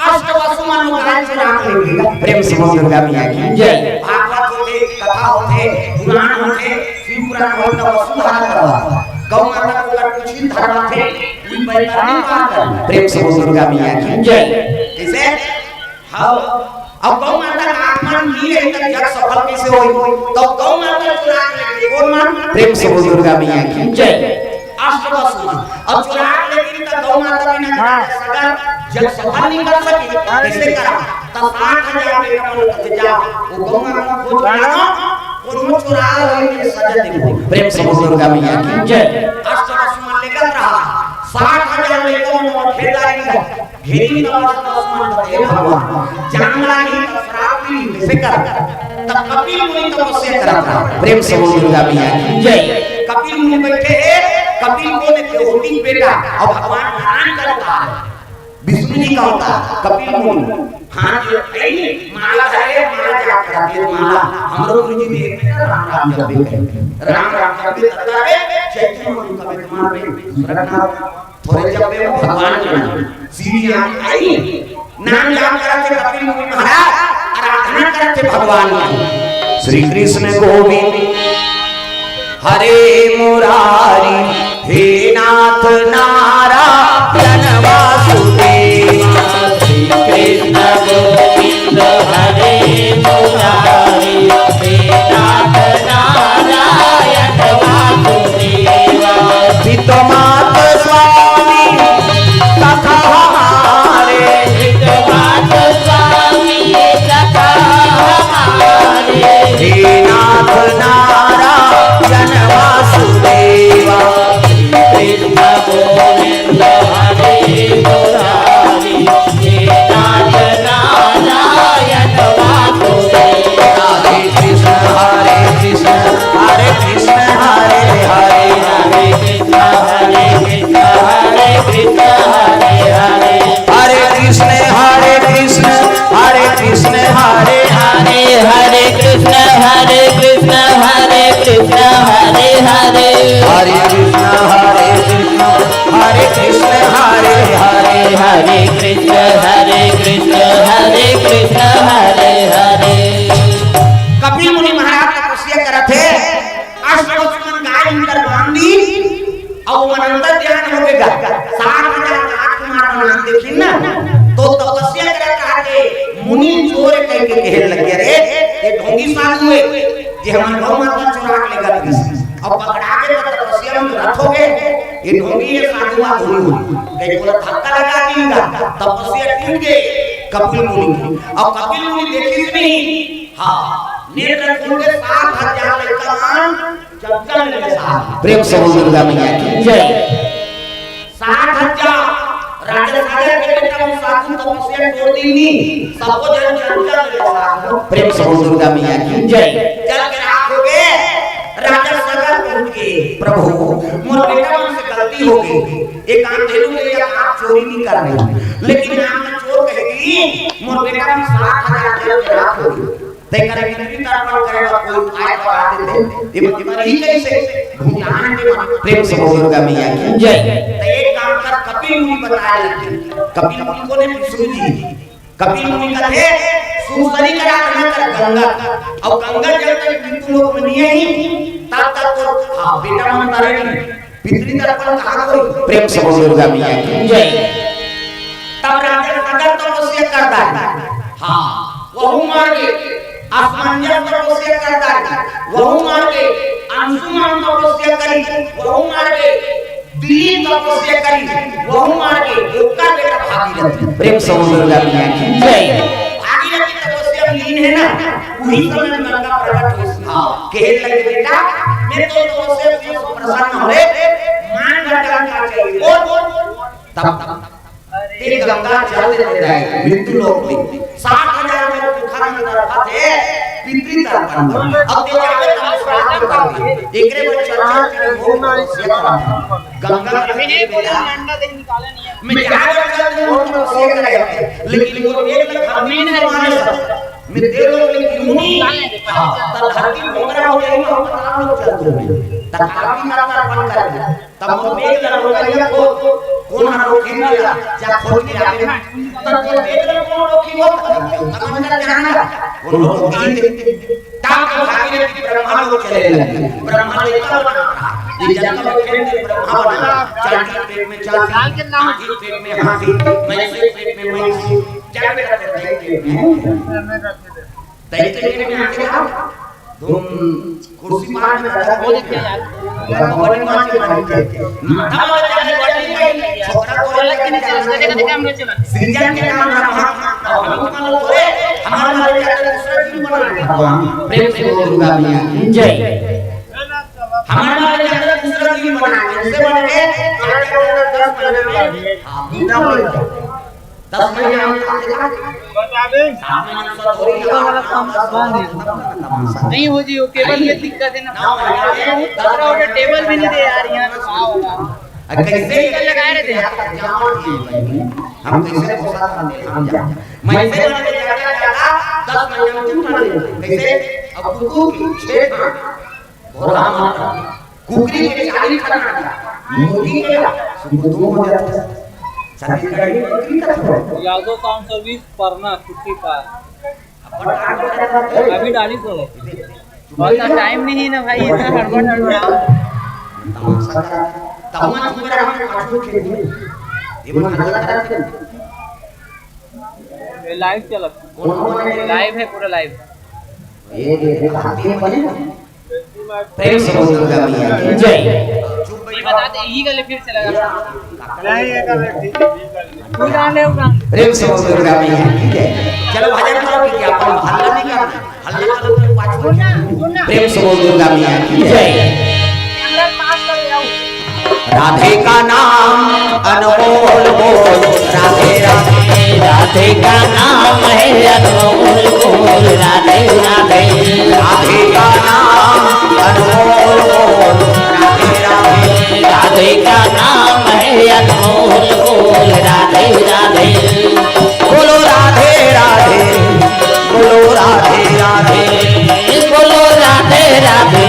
अष्ट वसु मनु गाय चुरा के ले गया। प्रेम से बोल दुर्गा मैया की जय। भागवत होते, कथा होते, पुराण होते, शिव पुराण होते, वसुधारा करवा। गौ माता को अगर कुछ ही धरवा थे, उन पर नहीं पार कर। प्रेम से बोल दुर्गा मैया की जय। कैसे? हाँ। अब गौ माता का आगमन नहीं रही तो यज्ञ सफल कैसे होई? तो गौ माता चुरा के ले गई। कौन मन? प्रेम से बोल दुर्गा मैया की जय। अष्ट वसु मन। अब चुरा के लेकिन तो गौ माता बिना हाँ। सगर यज्ञ सफल नहीं कर सकी। कैसे करा? तब सात हजार बेटा मन कथे जा। वो गौ माता को चुराना, वो चुरा रही है सजा दे। प्रेम से बोल दुर्गा मैया की जय। अष्ट वसु मन लेकर रहा। सात हजार लेकर वो खेदारी का घेरी तब अष्ट वसु मन कथे भगवान। जांगला ही तब श्राप भी कैसे कर? तब कपिल मुनि तपस्या करत रहा। प्रेम से बोल दुर्गा मैया की जय। कपिल मुनि बैठे हैं, कपिल को ने देवती बेटा और भगवान नारायण का अवतार है। विष्णु जी का अवतार कपिल मुनि। हाँ जी, यही माला है, माला जाप करते हैं, माला। हम लोग गुरु जी देख रहे हैं, राम राम जप भी करेंगे। राम राम जप भी करता है, चैतन्य मुनि का विद्यमान में दूसरा नाम थोड़े जब में भगवान के नाम। सीढ़ी आई, आई। नाम जाप करत हे कपिल मुनि महाराज, आराधना करत हे भगवान की। श्री कृष्ण गोविंद हरे मुरारी, हे नाथ नारायण वासुदेवा। श्री कृष्ण गोविंद हरे मुरारी, हे नाथ नारायण वासुदेवा। पिता माता स्वामी सखा हमारे, पिता माता स्वामी सखा हमारे। हे नाथ नारायण वासुदेवा। श्री कृष्ण गोविंद हरे मुरारी, हे नाथ नारायण वासुदेवा। हरे कृष्ण हरे कृष्ण, हरे कृष्ण हरे हरे, हरे कृष्ण हरे कृष्ण, हरे कृष्ण हरे हरे। हरे कृष्ण हरे कृष्ण, हरे कृष्ण हरे हरे, हरे कृष्ण हरे कृष्ण, हरे कृष्ण हरे हरे। हरे कृष्ण हरे कृष्ण, हरे कृष्ण हरे हरे, हरे कृष्ण हरे कृष्ण, हरे कृष्ण हरे हरे। कपिल मुनि महाराज तपस्या करत हे, अष्ट वसुमन गाय इनकर बांध दी, अउ मन अंतर ध्यान हो गे गा। सात हजार राजकुमार मन नाम देखिन ना, तो तपस्या करत रहा के मुनि चोर कह के कहे लगे, "अरे, ये ढोंगी साधु हे, ये हमर गौ माता चुरा के लेगत हे।" अब पकड़ा के तो तपस्या में रत हो गे, ये ढोंगी, ये साधु मा धोनी हो। कहीं पूरा धक्का लगा दीन गा, तपस्या टूट गे कपिल मुनि की। अब कपिल मुनि देखिस नहीं, हाँ, नेत्र खोल के सात हजार लड़का मान चमचा में ले साथ। प्रेम से बोल दुर्गा मैया की जय। सात हजार राजा सागर के बेटा वो साधु तपस्या छोड़ दीनी, सबको जन चमचा में ले साथ। प्रेम से बोल दुर्गा मैया की जय। चल के राख हो गे, राजा सागर पहुंच गे, "प्रभु, मोर बेटा मन से गलती हो गे, एक कामधेनु ले या आप चोरी नहीं करने, लेकिन आप चोर कहेगी, मोर बेटा मन सात हजार जल के राख हो गे।" तेकर पितृ तर्पण करे बर कोई उपाय बता देते, ये मन मरही कैसे? भूटान के मन प्रेम से बोल दुर्गा मैया की जय। तो एक काम कर, कपिल मुनि बताए लगे। कपिल मुनि कोन हे? विष्णु जी। कपिल मुनि कथे, "सूसरी के आराधना कर गंगा, अउ गंगा जल तक मृत्यु लोक में नहीं आई, तब तक तो, हाँ, बेटा मन मरे नहीं।" पितृ तर्पण कहाँ होई? प्रेम से बोल दुर्गा मैया की जय। तब राजा सागर तपस्या करता है, हाँ, वहू मार गे। असमंजस तपस्या करता है, वहू मार गे। अंशुमान तपस्या करी, वहू मार गे। दिलीप तपस्या करी, वहू मार गे। ओकर बेटा भागीरथ। प्रेम से बोल दुर्गा मैया की जय। भागीरथ की तपस्या में लीन है ना, वही समय में गंगा प्रकट हुई। हाँ, कहे लगे, "बेटा, मैं तो तपस्या से प्रसन्न हो रे, मान वरदान का चाहिए।" बोल, बोल। तब, तब, तब। तेरे गंगा जल दे दे जाए, मृत्यु लोक में। सात हजार में भूखा में तड़पत हे, पितृ तर्पण पर। अब तेरे आवे तब श्राद्ध कर दे। एकरे में चल, चल, चल, वो तपस्या करत हे। गंगा का बेटा, मैं जाए बर चल दूं, तपस्या करे, लेकिन वो एक लख आदमी ने माने सब। मैं दे दो, लेकिन यूं नहीं। हाँ, तब धरती भोंगरा हो जाएगी, हम पता लोग चल दूंगे। तब आदमी का तर्पण कर दे। तब वो मेघ ल रोकइया को, कोन ह रोकही मेघ ल, जा खोज के आबे। तब वो मेघ ल कोन रोकही वो, तब अंदर जाना, वो रोकही। तब वो भागीरथी ब्रह्मा लोग चले लगे। ब्रह्मा ने कहा, ये जंगल में फिर के ब्रह्मा बना, चांदी पेट में चांदी, हाथी पेट में हाथी, मनुष्य पेट में मनुष्य, जंगल में पेट में। तैसे के में आके था, तुम कुर्सी पार में बैठा हो, क्या यार? भगवान माँ के मालिक थे। माता वाला जाने वाली नहीं, छोटा तो वाला के जाने वाली। सृजन के नाम ब्रह्मा, और हम लोग बोले, हमारा मालिक जाकर दूसरा जीव बना दे। भगवान, प्रेम से बोल दुर्गा मैया की जय। हमारा मालिक जाकर दूसरा जीव बना दे, इससे बढ़ के दस महीने में, हाँ, दूसरा महीना। दस महीने हम काम के बाद, सात महीने हम सब हो गया, हम सब हो गया, हम सब हो गया। नहीं हो जी, वो केबल में दिक्कत है ना। नौ महीने में दस महीने टेबल भी नहीं दे यार, यहाँ पे पाँव होगा। अब कैसे टेबल लगाए रहते हैं। हम कैसे पोसा था, हम जा। मैं से बना के ज्यादा, ज्यादा दस महीने में क्यों बना लेंगे? कैसे? अब कुकुर की छह खाना। घोड़ा मार, कुकरी के चालीस खाना, मुर्गी के सुबह दो हो जाता है। छत्तीसगढ़ी में क्रिकेट हो। यादव टाउन सर्विस परना छुट्टी पार। अभी डाली तो। बहुत टाइम नहीं है ना भाई, इतना हड़बड़ हड़बड़। तमाशा कर। तब मैं चुप रहा, मैं पाछू खेल दूँ। ये मन हल्ला कर। ये लाइव चलत। कौन हो? लाइव है, पूरा लाइव। ये देखो, हाथी बने। प्रेम से बोल दुर्गा मैया की जय। ये बता दे, यही गले फिर से लगा। नहीं, ये कर रहे, ठीक है। उड़ा ले, उड़ा। प्रेम से बोल दुर्गा मैया की जय। चलो भजन करो कि क्या अपन हल्ला नहीं करना। हल्ला करो तो पाछू। प्रेम से बोल दुर्गा मैया की जय। कैमरा पास कर ले आओ। राधे का नाम अनमोल बोल, राधे राधे। राधे का नाम है अनमोल बोल, राधे राधे। राधे का नाम अनमोल बोल, राधे राधे। राधे का नाम है अनमोल बोल, राधे राधे। बोलो राधे राधे, बोलो राधे राधे। बोलो राधे राधे,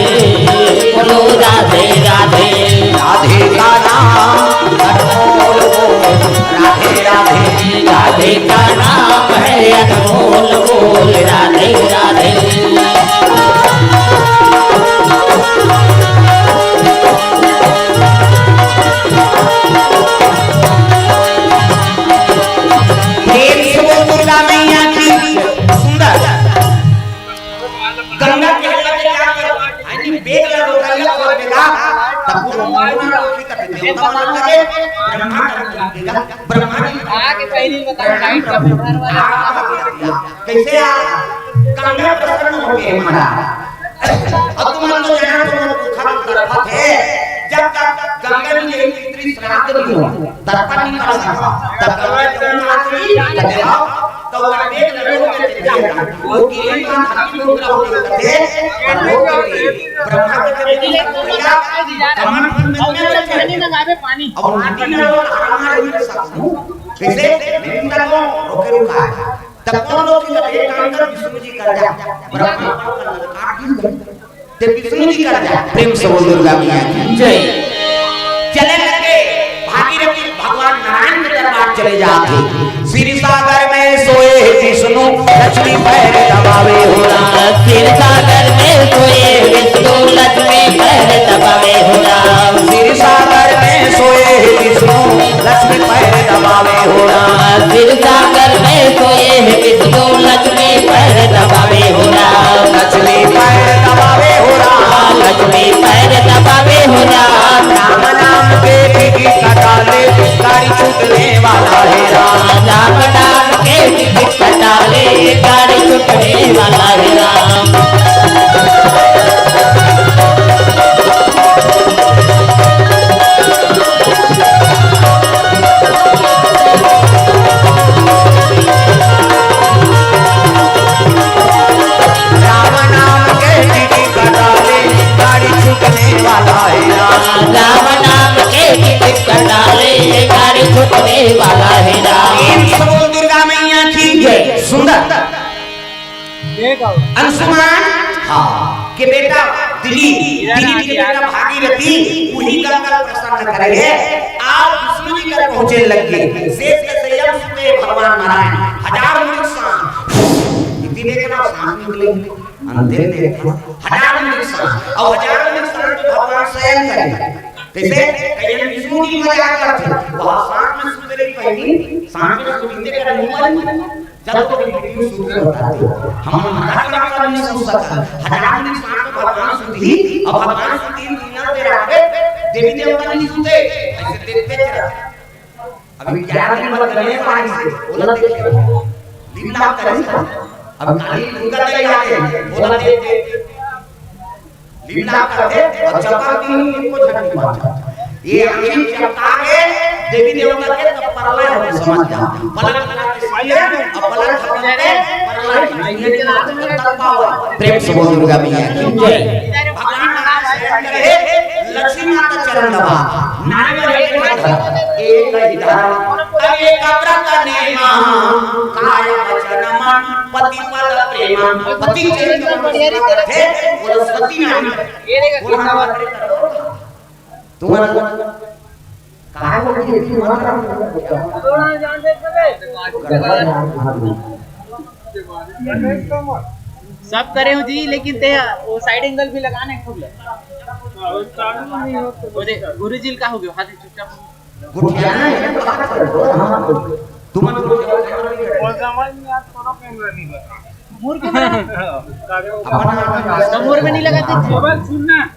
बोलो राधे राधे। राधे का नाम अनमोल बोल, राधे राधे। राधे का नाम है अनमोल बोल, राधे राधे। प्रेम से बोल दुर्गा मैया की। सुंदर। गंगा के लगे क्या करो? यानी बेग लगा गंगा और बेगा, तब वो मोहन की कथी देवता मान लगे, ब्रह्मा का बेगा, ब्रह्मा जी आगे पहले बताओ, लाइट का घर वाला। कैसे आ? गंगा प्रसन्न हो गए महाराज। अब तुम लोग यहाँ तुम लोग दुखा तरफा थे, जब तक गंगा जी के पितृ श्राद्ध नहीं हो, तर्पण नहीं कर सकता, तब गंगा जमुना आती, तब तो वो अनेक लोगों के थे, वो गिरी का हाथी लोग रहो के थे, पर लोग के थे, ब्रह्मा के थे, भैया, कमल फूल में क्या करते हैं? अब वो नदी में वो हमारे में सब हूँ, कैसे? निंदा को रोके रुका है। तब कौन लोग के थे? कांकर विष्णु जी कर जा, ब्रह्मा को काट दी। ते विष्णु जी कर जा। प्रेम से बोल दुर्गा मैया की जय। चले लगे भागीरथी भगवान नारायण के दरबार चले जाते। क्षीर सागर में सोए विष्णु लक्ष्मी पैर दबावे हो राम। क्षीर सागर में सोए विष्णु लक्ष्मी पैर दबावे हो राम। क्षीर सागर में सोए विष्णु लक्ष्मी पैर दबावे हो राम। क्षीर सागर में सोए विष्णु लक्ष्मी पैर दबावे हो राम। लक्ष्मी पैर दबावे हो राम। लक्ष्मी पैर दबावे हो राम। राम नाम के बिघिन कटाले, गाड़ी छूटने वाला है राम। राम नाम के बिघिन कटाले, गाड़ी छूटने वाला है राम। राम नाम के बिघिन कटाले, गाड़ी छूटने वाला है राम। राम नाम के बिघिन कटाले, गाड़ी छूटने वाला है राम। प्रेम से बोल दुर्गा मैया की जय। सुंदर। अंशुमान, हाँ, के बेटा दिलीप, दिलीप के बेटा भागीरथी, वही गंगा प्रसन्न करे। आप विष्णु जी कर पहुंचे लग गए। शेष के संयम सुते भगवान नारायण, हजार मृग सांस, इतने के ना सांस निकले, अंधेर देखा, हजार मृग सांस, और हजार मृग सांस में भगवान शयन करे। कैसे? कहीं विष्णु जी मजाक करते, वहाँ सांस में सुते रही पहली, सांस में सुते कर मुंह बंद। जब तो वीडियो शूट करता है, हम हमारा काम नहीं सुन सकता। हजार दिन सांस में भगवान सुधी, और भगवान सुधी दुनिया पे रखे, देवी देवता नहीं सुनते, ऐसे देखते चला। अभी ग्यारह दिन बाद गणेश पानी से बोला, देखिए, लीला करें। अब काली दुर्गा नहीं आते, बोला, देख, देख। लीला करथे अउ चपक दिन इनको झंडी बांधथे। ये आंखी चपका के देवी देवता के तब प्रलय हो, समझ जा। पलक लगा के सीधे, अब पलक झपकते प्रलय। ये के नाम से तब पावा। प्रेम से बोल दुर्गा मैया की जय। भगवान नारायण शयन करे, लक्ष्मी माता चरण दबा। नारायण एक ही धर्म, एक ही धर्म। अब एक व्रत नेमा, काय वचन मन पति पद प्रेमा, पति के चरण में सेवा करथे, बोलो सती नारी। ये देखा, वो कितना हमारा बार। तुम्हारा सब करे हो जी, लेकिन ते वो साइड एंगल भी लगाना है खूब ले। वो दे, गुरु जी का हो गया, हाथ चुपचाप। गुठियाना है, बात कर दो, हाँ, तो तुम लोग मुर के ना, तो मुर में नहीं लगाते। मोबाइल सुनना।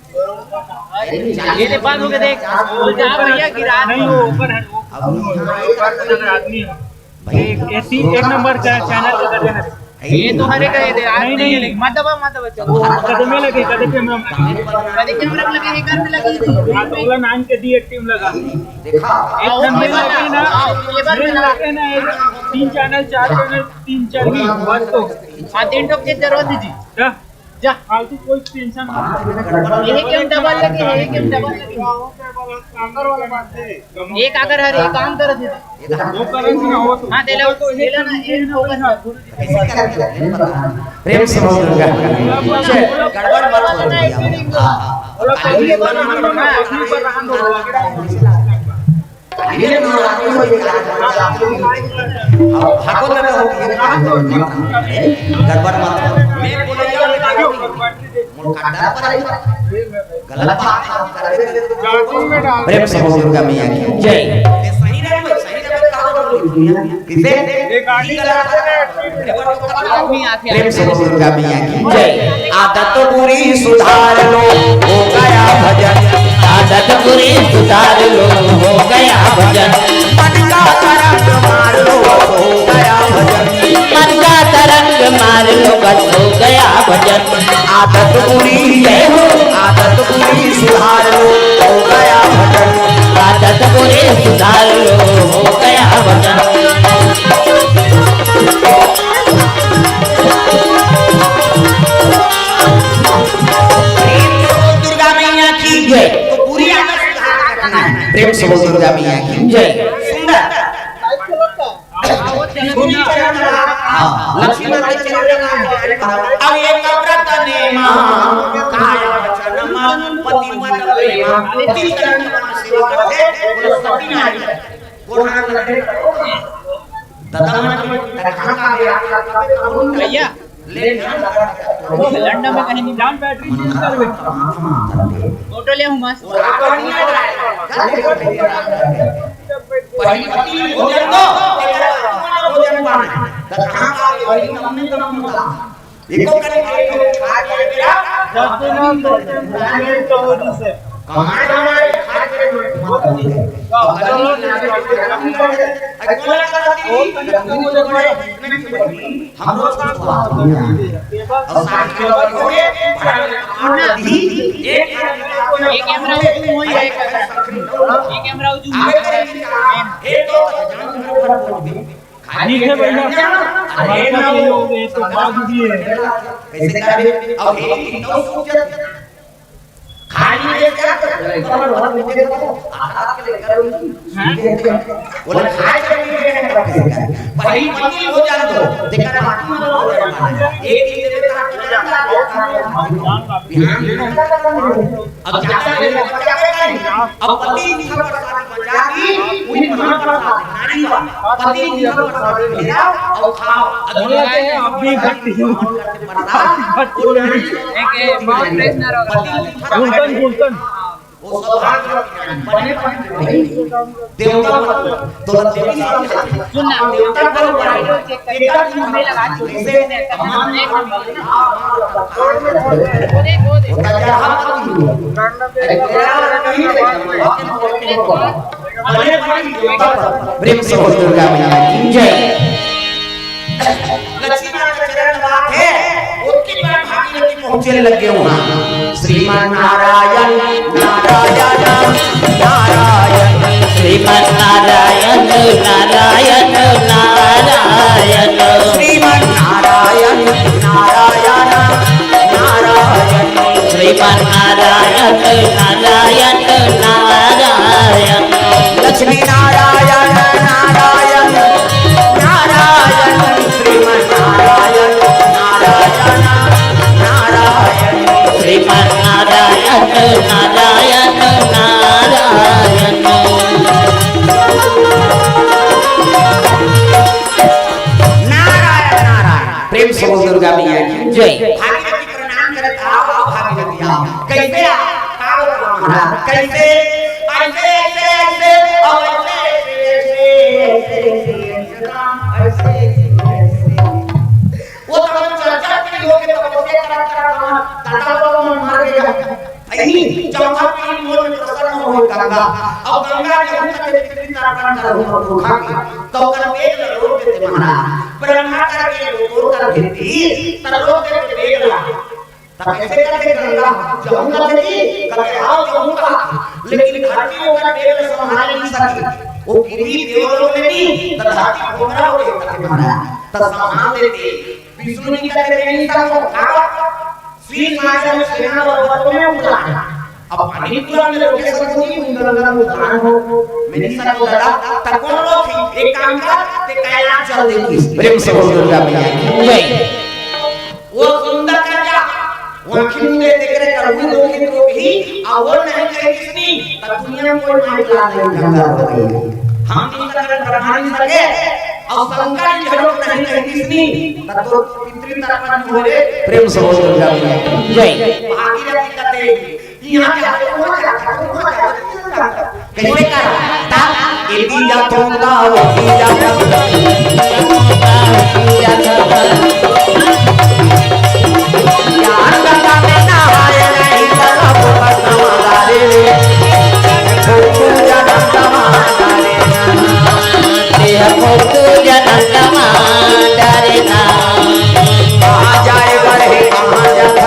ये ले, बंद हो गया, देख। वो जा भैया, गिरा नहीं, वो ऊपर है, वो ऊपर आदमी है। भाई, एक, एक, एक नंबर चै-, चैनल पे कर देना। ये तो हरे गए थे, आज नहीं, नहीं, नहीं। मत दबा, मत दबा, चलो। वो कदमे लगे, कदमे में। कदमे कैमरा में लगे, एक घर में लगी थी। हाँ, तो बोला नान के दी एक टीम लगा। देखा? एक नंबर लगे ना, ये बार मिल लगे ना, एक तीन चैनल, चार चैनल, तीन चैनल, बस तो। हाँ, तीन ठोक के जरूरत थी जी। क्या? जा, फालतू कोई टेंशन मत ले। यही गेम डबल लगे, यही गेम डबल लगे। एक अगर हर एक काम कर दे। हाँ, दे लो, दे लो ना, एक फोकस। प्रेम से बोल दूंगा। गड़बड़ मत हो। हाँ। ये ना आदमी हो, ये ना आदमी हो। अब भागो ना हो, ये ना आदमी हो। गड़बड़ मत हो। मैं बोले, ये मोर काटा पर आई। गलत बात है। प्रेम से बोल दुर्गा मैया की जय। ये सही रहे, सही रहे, कहाँ बोल रही है? किसे? प्रेम से बोल दुर्गा मैया की जय। आदत बुरी सुधार लो, हो गया भजन। आदत बुरी सुधार लो, हो गया भजन। मन का तरंग मार लो, हो गया भजन। मन का तरंग मार लो, बस हो गया भजन। आदत बुरी है हो, आदत बुरी सुधार लो, हो गया भजन। आदत बुरी सुधार लो, हो गया भजन। प्रेम से बोल दुर्गा मैया की जय। तो पूरी आदत सुधार रखना है। प्रेम से बोल दुर्गा मैया की जय। सुंदर। हाँ, लक्ष्मी माता के चरण में। अब एक व्रत नेमा, काय वचन मन पति मत प्रेमा। पति चरण में सेवा करते, बोलो सती नारी। वो हाथ लगे, दत्ता माँ की तरह कहाँ का भैया? लंडन में कहीं नहीं। जान बैटरी चेंज कर। फोटो ले हूँ मस्त। पहली पत्नी भोजन दो, भोजन पाना। तो कहाँ का वही हमने तो नहीं होता। देखो करें, करें, करें, खा के मेरा। जब भी नाम बोलते हैं, ब्रांडेड कहोरी से। कहाँ का हमारे खा के मेरे। तो कहीं ना कहीं, अरे, कौन सा गलती? हम लोग का स्वाद हो गया। और साथ में लोग हो गए, और भी एक ये कैमरा उजू हुई है, कैमरा। ये कैमरा उजू हुई है। एक तो खाली है भैया। अरे ना, ये तो बात भी है। कैसे करें? अब ये तो सोच खाली में क्या कर रहे हो? कमर भर मुझे तो आधा के लिए करो। बोला, खाए के लिए है, पहली पत्नी हो जान दो, देखा ना, आत्मा हो जाए। एक ही देवे का ध्यान। अब ज्यादा देर बचा के नहीं, अब पति लिखा प्रसाद बचा के, वही महाप्रसाद, नारी का पति लिखा प्रसाद ले आओ और खाओ। अब बोला कि अब भी भक्ति हूँ। एक, एक, बहुत प्रश्न रहा। गुलशन, गुलशन। वो सौभाग्य बने, बने। देवता पर, तो देवी सुन ना, देवता पर बने। एक आदमी हमें लगा दो। जैसे हमारे होता क्या, हम नहीं। बने, बने देवता पर। प्रेम से बोल दुर्गा मैया की जय। लक्ष्मी माता के चरण बात है, उतनी बार भागीरथी पहुंचे लगे वहां। श्रीमन नारायण, नारायण, नारायण। श्रीमन नारायण, नारायण, नारायण। श्रीमन नारायण, नारायण, नारायण। श्रीमन नारायण, नारायण, नारायण। लक्ष्मी नारायण, नारायण, नारायण। श्रीमन नारायण, नारायण, नारायण। श्रीमन नारायण, नारायण, नारायण। भागीरथी प्रणाम करत, "आओ, आओ भागीरथी, आओ।" "कैसे आओ?" "का बताओं महाराज, कैसे?" "ऐसे, ऐसे, ऐसे, और ऐसे, ऐसे, ऐसे, ऐसे, ऐसे, ऐसे, ऐसे, ऐसे।" वो तो हम चर्चा के लोग के तपस्या करत, करत हम दादा बाबा मन मर गए। अही चौथा पीढ़ी मोर में प्रसन्न हो गंगा। अब गंगा के हम कते पितृ तर्पण करहु और धोखा के। तो ओकर बेग ल रोक देते महाराज। ब्रह्मा करके ओकर बेटी, त रोक देते बेग ला। तब कैसे करके गंगा जहूं का देती, कते आओ जहूं का। लेकिन धरती ओकर बेग ल संभाल नहीं सकी। वो गिरी देवलोक में भी, त धरती घोंघरा हो गई करके महाराज। त संभाल देते। विष्णु जी का देते नहीं था, तो का? शीश महाराज ने सेना बर वन में उतरा है। अब पानी पूरा में लोग के सब नहीं, उन गंगा में उतरा हो। मैंने सब को दादा, तब कौन लोग थी? एक काम कर, ते कैलाश चल देगी। प्रेम से बोल दुर्गा मैया की जय। वो सुंदर कर जा, वो आँखी मुंह दे देख रहे, कड़वी लोग की तो भी, और वो नहीं कहे किसने, तब दुनिया में कोई माई का नहीं गंगा हो गई। हम नहीं सके, ब्रह्मा नहीं सके, और शंकर जी झगड़ो नहीं कहे किसने, तब तो पितृ तर्पण हो रे। प्रेम से बोल दुर्गा मैया की जय। भागीरथी कते यहाँ जाते, वहाँ जाते, वहाँ जाते, कैसे कर? तब इति यथोक्ता उति यथोक्ता। ज्ञान गंगा में नहाए नहीं तलब भस्म डारे। भोग पूजन गंगा डारे। देह भोग पूजन गंगा डारे ना। कहाँ जाए बढ़े, कहाँ जाता?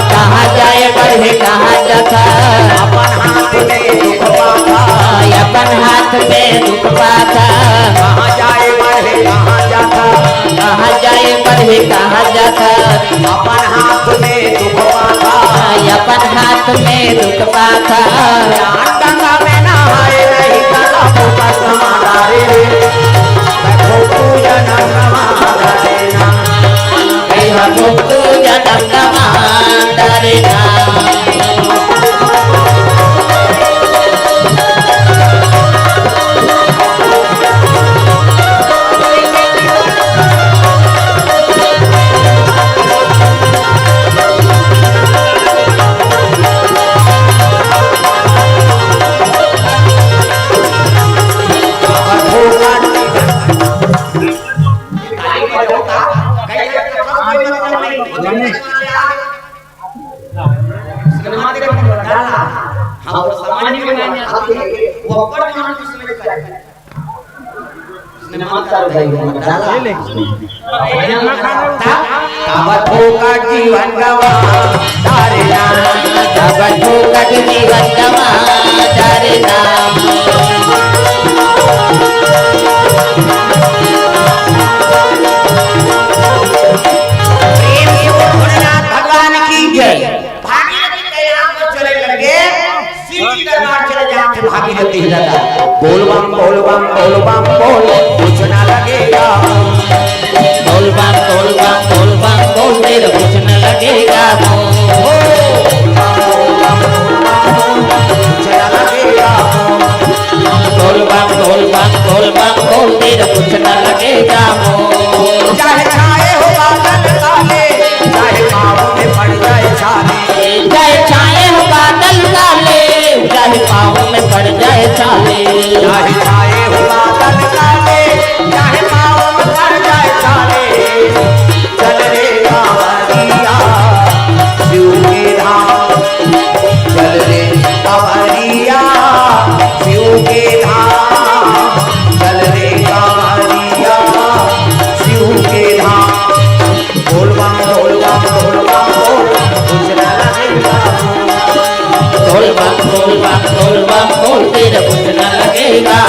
कहाँ जाए बढ़े, कहाँ जाता? अपन हाथ में दुख पाता। अपन हाथ में दुख पाता। कहाँ जाए बढ़े, कहाँ जाता? कहाँ जाए बढ़े, कहाँ जाता? अपन हाथ में दुख पाता। अपन हाथ में दुख पाता। ज्ञान गंगा में नहाए नहीं तलब भस्म डारे रे। भोग पूजन गंगा डारे ना। भोग पूजन गंगा डारे ना। सिनेमा देखे डाला, हम समाज में वो बड़ मान की समझ कर। सिनेमा कर भाई डाला। तब धोखा जीवन गवा डारे ना। तब धोखा जीवन गवा डारे ना। प्रेम से बोल भोलेनाथ भगवान की जय। भागीरथी कैलाश पर चले लगे, शिव जी दरबार चले जाते भागीरथी दादा। बोल बम, बोल बम, बोल बम, बोल, कुछ ना लगेगा। बोल बम, बोल बम, बोल बम, बोल, तेरे कुछ न लगेगा। ओ, बोल बम, बोल बम, बोल बम, बोल, कुछ ना लगेगा। बोल बम, बोल बम, बोल बम, बोल, तेरे कुछ न लगेगा। चाहे छाए हो बादल काले, चाहे पाँव में पड़ जाए छाले। चाहे छाए हो बादल काले, चाहे पाँव में पड़ जाए छाले। चाहे छाए हो बादल काले, चाहे पाँव में पड़ जाए छाले। चल रे कांवरिया, शिव के धाम। चल रे कांवरिया, शिव के धाम। चल रे कांवरिया, शिव के धाम। बोल बम, बोल बम, बोल बम, बोल, कुछ ना लगेगा। बोल बम, बोल बम, बोल बम, बोल, तेरा कुछ ना लगेगा।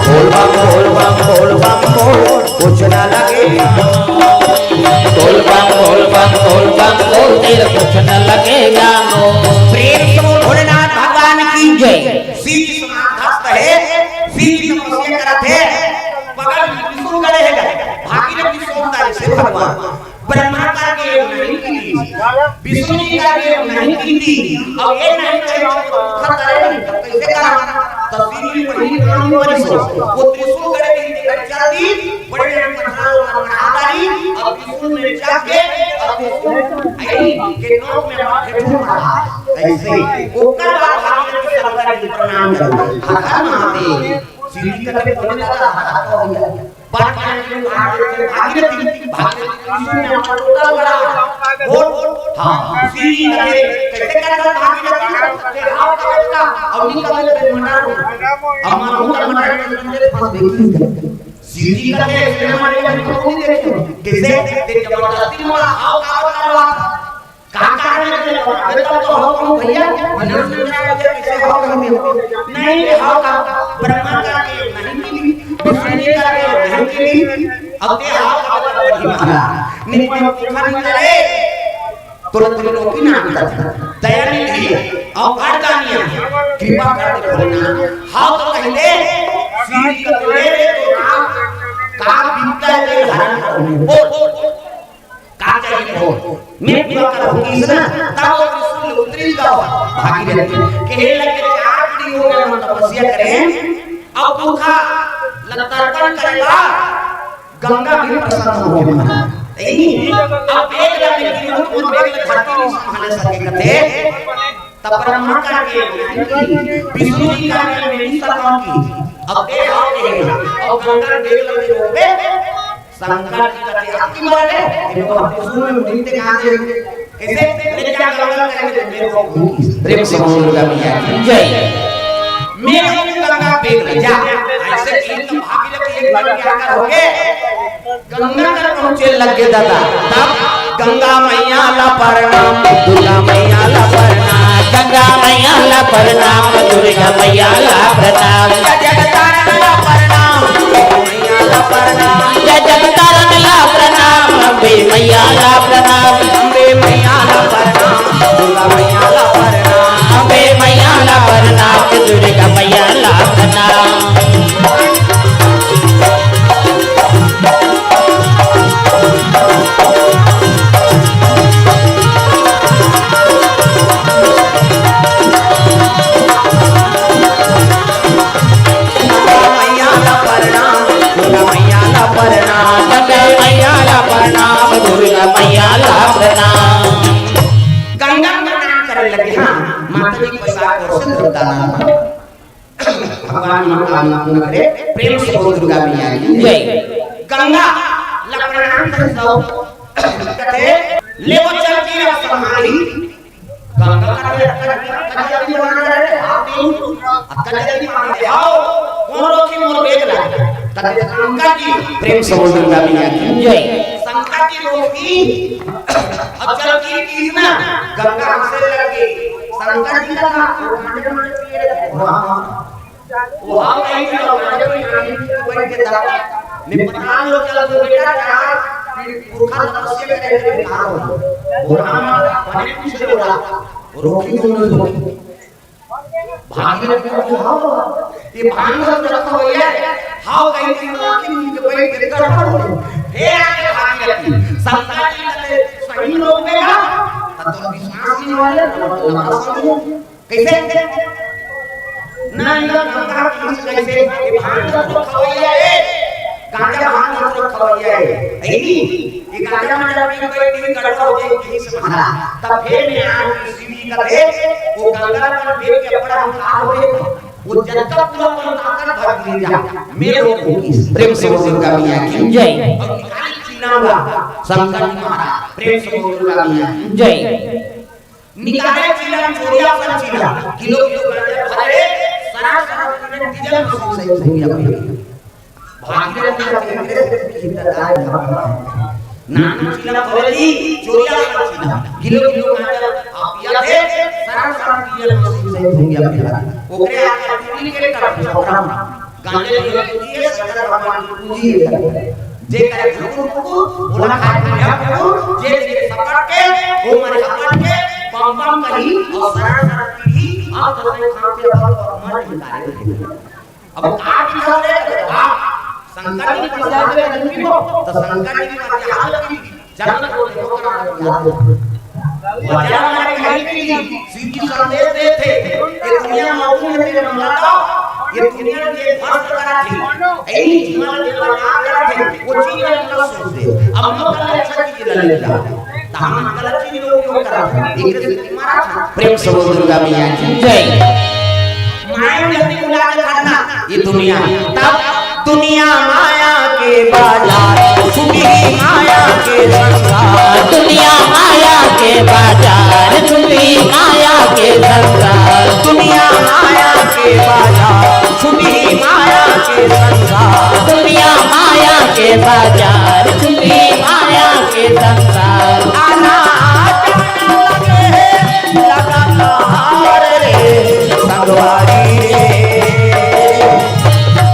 बोल बम, बोल बम, बोल बम, बोल, कुछ ना लगेगा। बोल बम, बोल बम, बोल बम, बोल, तेरा कुछ ना लगेगा। प्रेम से बोल भोलेनाथ करे हे गा, भागीरथी सोमदारी से भगवान ब्रह्मा का के नहीं कीधी, विष्णु जी का के नहीं कीधी, अउ ये नहीं करे, खतरे कैसे करा? तो श्री जी वही काम करी सो, वो त्रिशूल करे के इंतजार चलती, बड़े पत्थर और महादारी, अउ त्रिशूल में जाके, अउ त्रिशूल आई के नोक में मार के ठूक मारा। ऐसे ओकर बाद भागीरथी शंकर जी प्रणाम कर, हर हर महादेव। श्री जी का के बोले लगा, हाथ हो गया। बात माने के भागीरथी, भागीरथी, भागीरथी कृष्ण ने अपना टोटल बड़ा बोल, हाँ, श्री जी ने कैसे करता भागीरथी, हाथ का, और निकल के मना रो। अब मानो का मना के मंदिर फंस गई। श्री जी का कैसे मारे, हम तो नहीं देखे। कैसे? ते जबरदस्ती मारा, हाव का करवा। का कारण है? अबे तब तो हो कहूँ भैया, मनुष्य ने क्या किया, कैसे हो कहूँ मैं? नहीं, हो का, ब्रह्मा का के नहीं मिली, विष्णु जी का के नहीं मिली, अब ते हो का बड़ी महाराज, नहीं कोई भूखा नहीं करे, तुरंत त्रिलोकी नाम कर, दया नहीं दी, और घर का नियम, कृपा कर दे भोलेनाथ, हाव तो कहले, श्री जी का तो ले रे तो का, का बिकता है तेरे हरण का, बोल, का चाहिए हो? मैं पूरा करहूँ किस ना, तब वो त्रिशूल उतरी का भागीरथी। कहे लगे, चार पीढ़ी हो गए हम तपस्या करें, अब भूखा ल-, तर्पण करेगा, गंगा भी प्रसन्न हो गई। यही, अब बेग लगे, तुम बेग लगे, धरती नहीं संभाले सके कथे, तब ब्रह्मा का के, विष्णु जी का के, मेरी सभा की, अब दे आओ के, अब गंगा बेग लगे रोपे, शंकर जी कहते, "अब की मरे रे? देखो, हम तो सुन में मिलते कहाँ से?" कैसे? "ले जा, गंगा करेंगे तो मेरे को भूख।" प्रेम से बोल दुर्गा मैया की जय। "मेरे को गंगा बेग ले जा।" ऐसे तीन तो भागीरथी एक बार क्या कर हो गए? गंगा कर पहुँचे लगे दादा। तब गंगा मैया ला प्रणाम, दुर्गा मैया ला प्रणाम, गंगा मैया ला प्रणाम, दुर्गा मैया ला प्रणाम, जय जगतारण ला प्रणाम, मैया ला प्रणाम, जय जगतारण ला प्रणाम, अम्बे मैया ला प्रणाम, अम्बे मैया ला प्रणाम, दुर्गा मैया ला प्रणाम, अम्बे मैया ला प्रणाम, दुर्गा मैया ला प्रणाम। दुर्गा मैया ला प्रणाम, दुर्गा मैया ला प्रणाम, दुर्गा मैया ला प्रणाम, दुर्गा मैया ला प्रणाम। गंगा प्रणाम करे लगे, हाँ, माता जी के प्रसाद और सिंदूर दान। भगवान मनोकामना पूर्ण करे, प्रेम से बोल दुर्गा मैया की जय। गंगा ला प्रणाम करे सब, कथे, "ले वो चल के अब संभाली।" गंगा का के अक्का, अक्का जल्दी बना रहे, आप नहीं, अक्का जल्दी बना रहे, आओ, कौन रोकी मोर बेग ला? कथे, "शंकर जी।" प्रेम से बोल दुर्गा मैया की जय। शंकर जी रोकी, अब चल के किस ना, गंगा हंसे लगे, शंकर जी का था, वो खाने वाले पिए रहे। वहाँ वहाँ कहीं भी जाओ, राजा कोई रानी कोई के दादा। मैं पता लोग चला तो बेटा क्या, कि पुरखा तपस्या करे थे, कहाँ हो? बोला, माँ, मैंने कुछ नहीं बोला। रोकी तुमने रोकी। भागीरथी को बोला, "हाँ, ये भागीरथी रखा हुआ है।" हाँ, कहीं से रोकी, उनके बड़े गिरकर पड़ गए। हे आगे भागीरथी, शंकर जी कहते, "सही लोग में ना, तब तो विश्वास नहीं वाले, तो लगा समझो।" कैसे? ना, ना, गंगा की कैसे? ये भांग तो खवैया है, गांजा भांग तो खवैया है, है नी? ये गांजा मांजा पी के कोई दिन गड़बड़ हो जाए, कहीं से मारा। तब फिर मैं आज शिव जी का भेज, वो गंगा का भेज के अपना हम साथ हो गए, वो जब तक पूरा मन ताकत भर दिए जा, मेरे को प्रेम से बोल दुर्गा मैया की जय। और निकाल चिल्लाऊंगा, शंकर जी महाराज, प्रेम से बोल दुर्गा मैया की जय। निकाले चिलम चोरिया पर चिलम, किलो किलो गांजा भरे, सरा सरा किलो डीजल मशीन से धुइया पे। भागीरथी का केंद्र से कितना दाय भगवान। नाम चिलम भरे जी, चोरिया पर चिलम, किलो किलो गांजा आप पिया थे, सरा सरा डीजल मशीन से धुइया पे। ओकरे आके डुप्लीकेट कर दिया, ओकरा गांजे की पूजी है, शंकर भगवान की पूजी है। जे करे फुकुर फुकुर, बोला खाए पीने फुकुर, जे देखे सपट के, वो मरे हपट के, बम बम कही, और सरा सरा पीढ़ी, आप तो अपने खांसे और मर निकाले। अब आप भी कर रहे हैं, आप शंकर जी के पास जाए के नहीं हो, तो शंकर जी के पास जाए के जन्म को देखो करा। वजन मारे कहीं भी सीधी संदेश देथे, ये दुनिया में आऊ में तेरे ममता, ये दुनिया के ध्वस्त करा थी, ऐ जीवन के बर्बाद करा थी, वो चीज में अपना सोच दे। अब लोग का अच्छा चीज ले ले जा। धाम गलत चीज लोग क्यों करा थी? एक से मारा था। प्रेम से बोल दुर्गा मैया की जय। माया जल्दी बुला के करना, ये दुनिया। तब दुनिया माया के बाजार, छुपी माया के संसार। दुनिया माया के बाजार, छुपी माया के संसार। दुनिया माया के बाजार, छुपी माया के संसार। दुनिया माया के बाजार, छुपी माया के संसार। आना लगे लगातार रे संगवारी रे,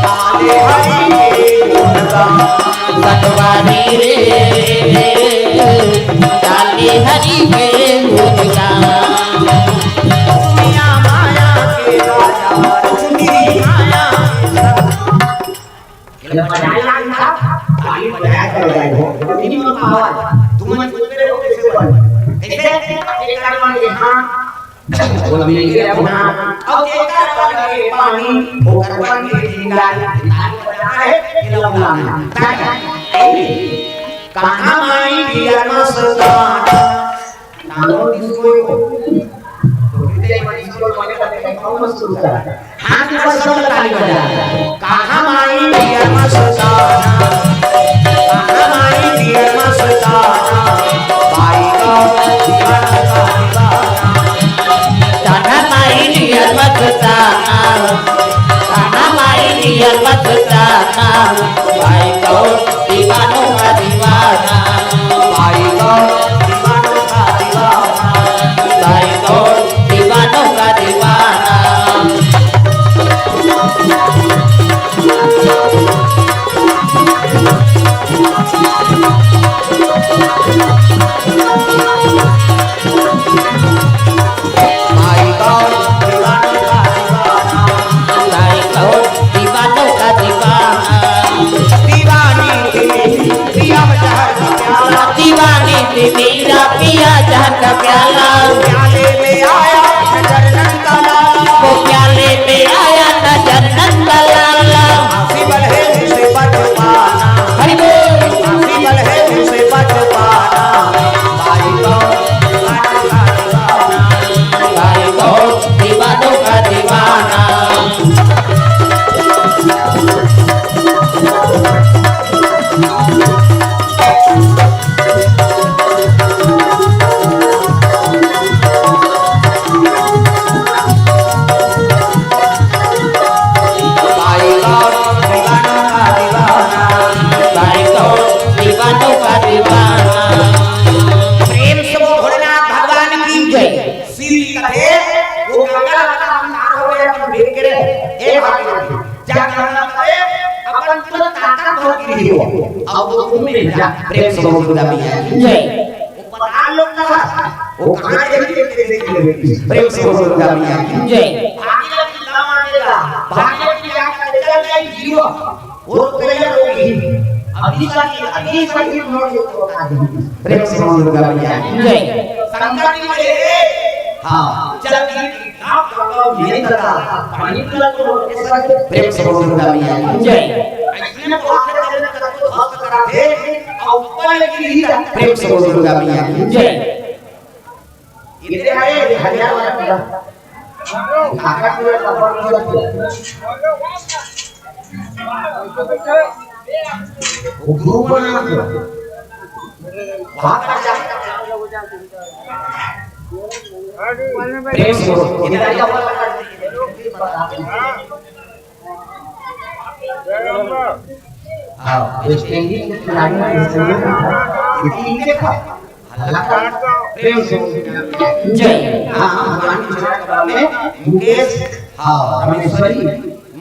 काले हरि के गुणगान। संगवारी रे, काले हरि के गुणगान। दुनिया माया के राजा, दुनिया माया। ये बजाए लाग था, ताली बजाया कर बजाए हो। नहीं मन आवाज, तुम मन बोलते रहो कैसे बन? कैसे? एक बार मान के हाँ, बोला भी नहीं किया अपना। अब एक बार मान के पानी, वो कर मान के जिंदा, ताली बजाना है, ये लोग लाना है। ताली। कहाँ माई डियर मस्ताना? नानो डिस्को को। तो कितने डिस्को वाले का देखा, कौन मस्त होता है? हाथ ऊपर सब ताली बजा। कान्हा माई पियर मस्ताना, कान्हा माई पियर मस्ताना, भाई का दीवाना का दीवाना। कान्हा माई पियर मस्ताना, कान्हा माई पियर मस्ताना, भाई का दीवानों का दीवाना। भाई तो दीवानों का दीवाना। भाई तो दीवानों का दीवाना। भाई तो दीवानों का दीवाना। भाई तो दीवानों का दीवाना। दीवानी थी मेरी, पिया जहर का प्याला। दीवानी थी मेरा, पिया जहर का प्याला। प्याले में आया नजर नंद का लाला। वो प्याले में आया नजर नंद का लाला। आंसी बल है मुझसे बच पाना। हरि बोल। आंसी बल है मुझसे बच पाना। भाई तो दीवानों का दीवाना। भाई तो दीवानों का दीवाना। भाई तो दीवानों का दीवाना। भाई तो दीवानों का दीवाना। प्रेम से बोल भोलेनाथ भगवान की जय। सीधी कथे, वो गंगा माता हम नार हो गए, हम भीग गिरे। ए भाई, जा गंगा माता रे, अपन तो ताकत बहुत गिरी हो। अब वो तुम भी जा, प्रेम से बोल दुर्गा मैया की जय। वो पता लोग का, वो कहाँ गई, कैसे गई? प्रेम से बोल दुर्गा मैया की जय। भागीरथी ना मानेगा, भागीरथी आग का जल नहीं जीव। वो तो तैयार होगी। अभी सही, अभी सही उन्होंने तो बता दी। प्रेम से बोल दुर्गा मैया की जय। शंकर जी बोले, हाँ, चल की आप लोग ये बता, पानी पिला तो कैसे? प्रेम से बोल दुर्गा मैया की जय। इसने बहुत से लोगों का तो ध्वस्त करा थे, और ऊपर लगी लीला। प्रेम से बोल दुर्गा मैया की जय। इतने आए, हजार वाला पूरा। आकाश में कपड़ पूरा। वो गुरु बना दो। वहाँ पर जा। प्रेम से बोलो। इधर आ जाओ। हाँ, वेस्ट इंडीज के खिलाड़ी हैं, इसलिए इनके खा। प्रेम से। जय। हाँ, हाँ, भगवान की सेवा करने में मुकेश, हाँ, रमेश्वरी,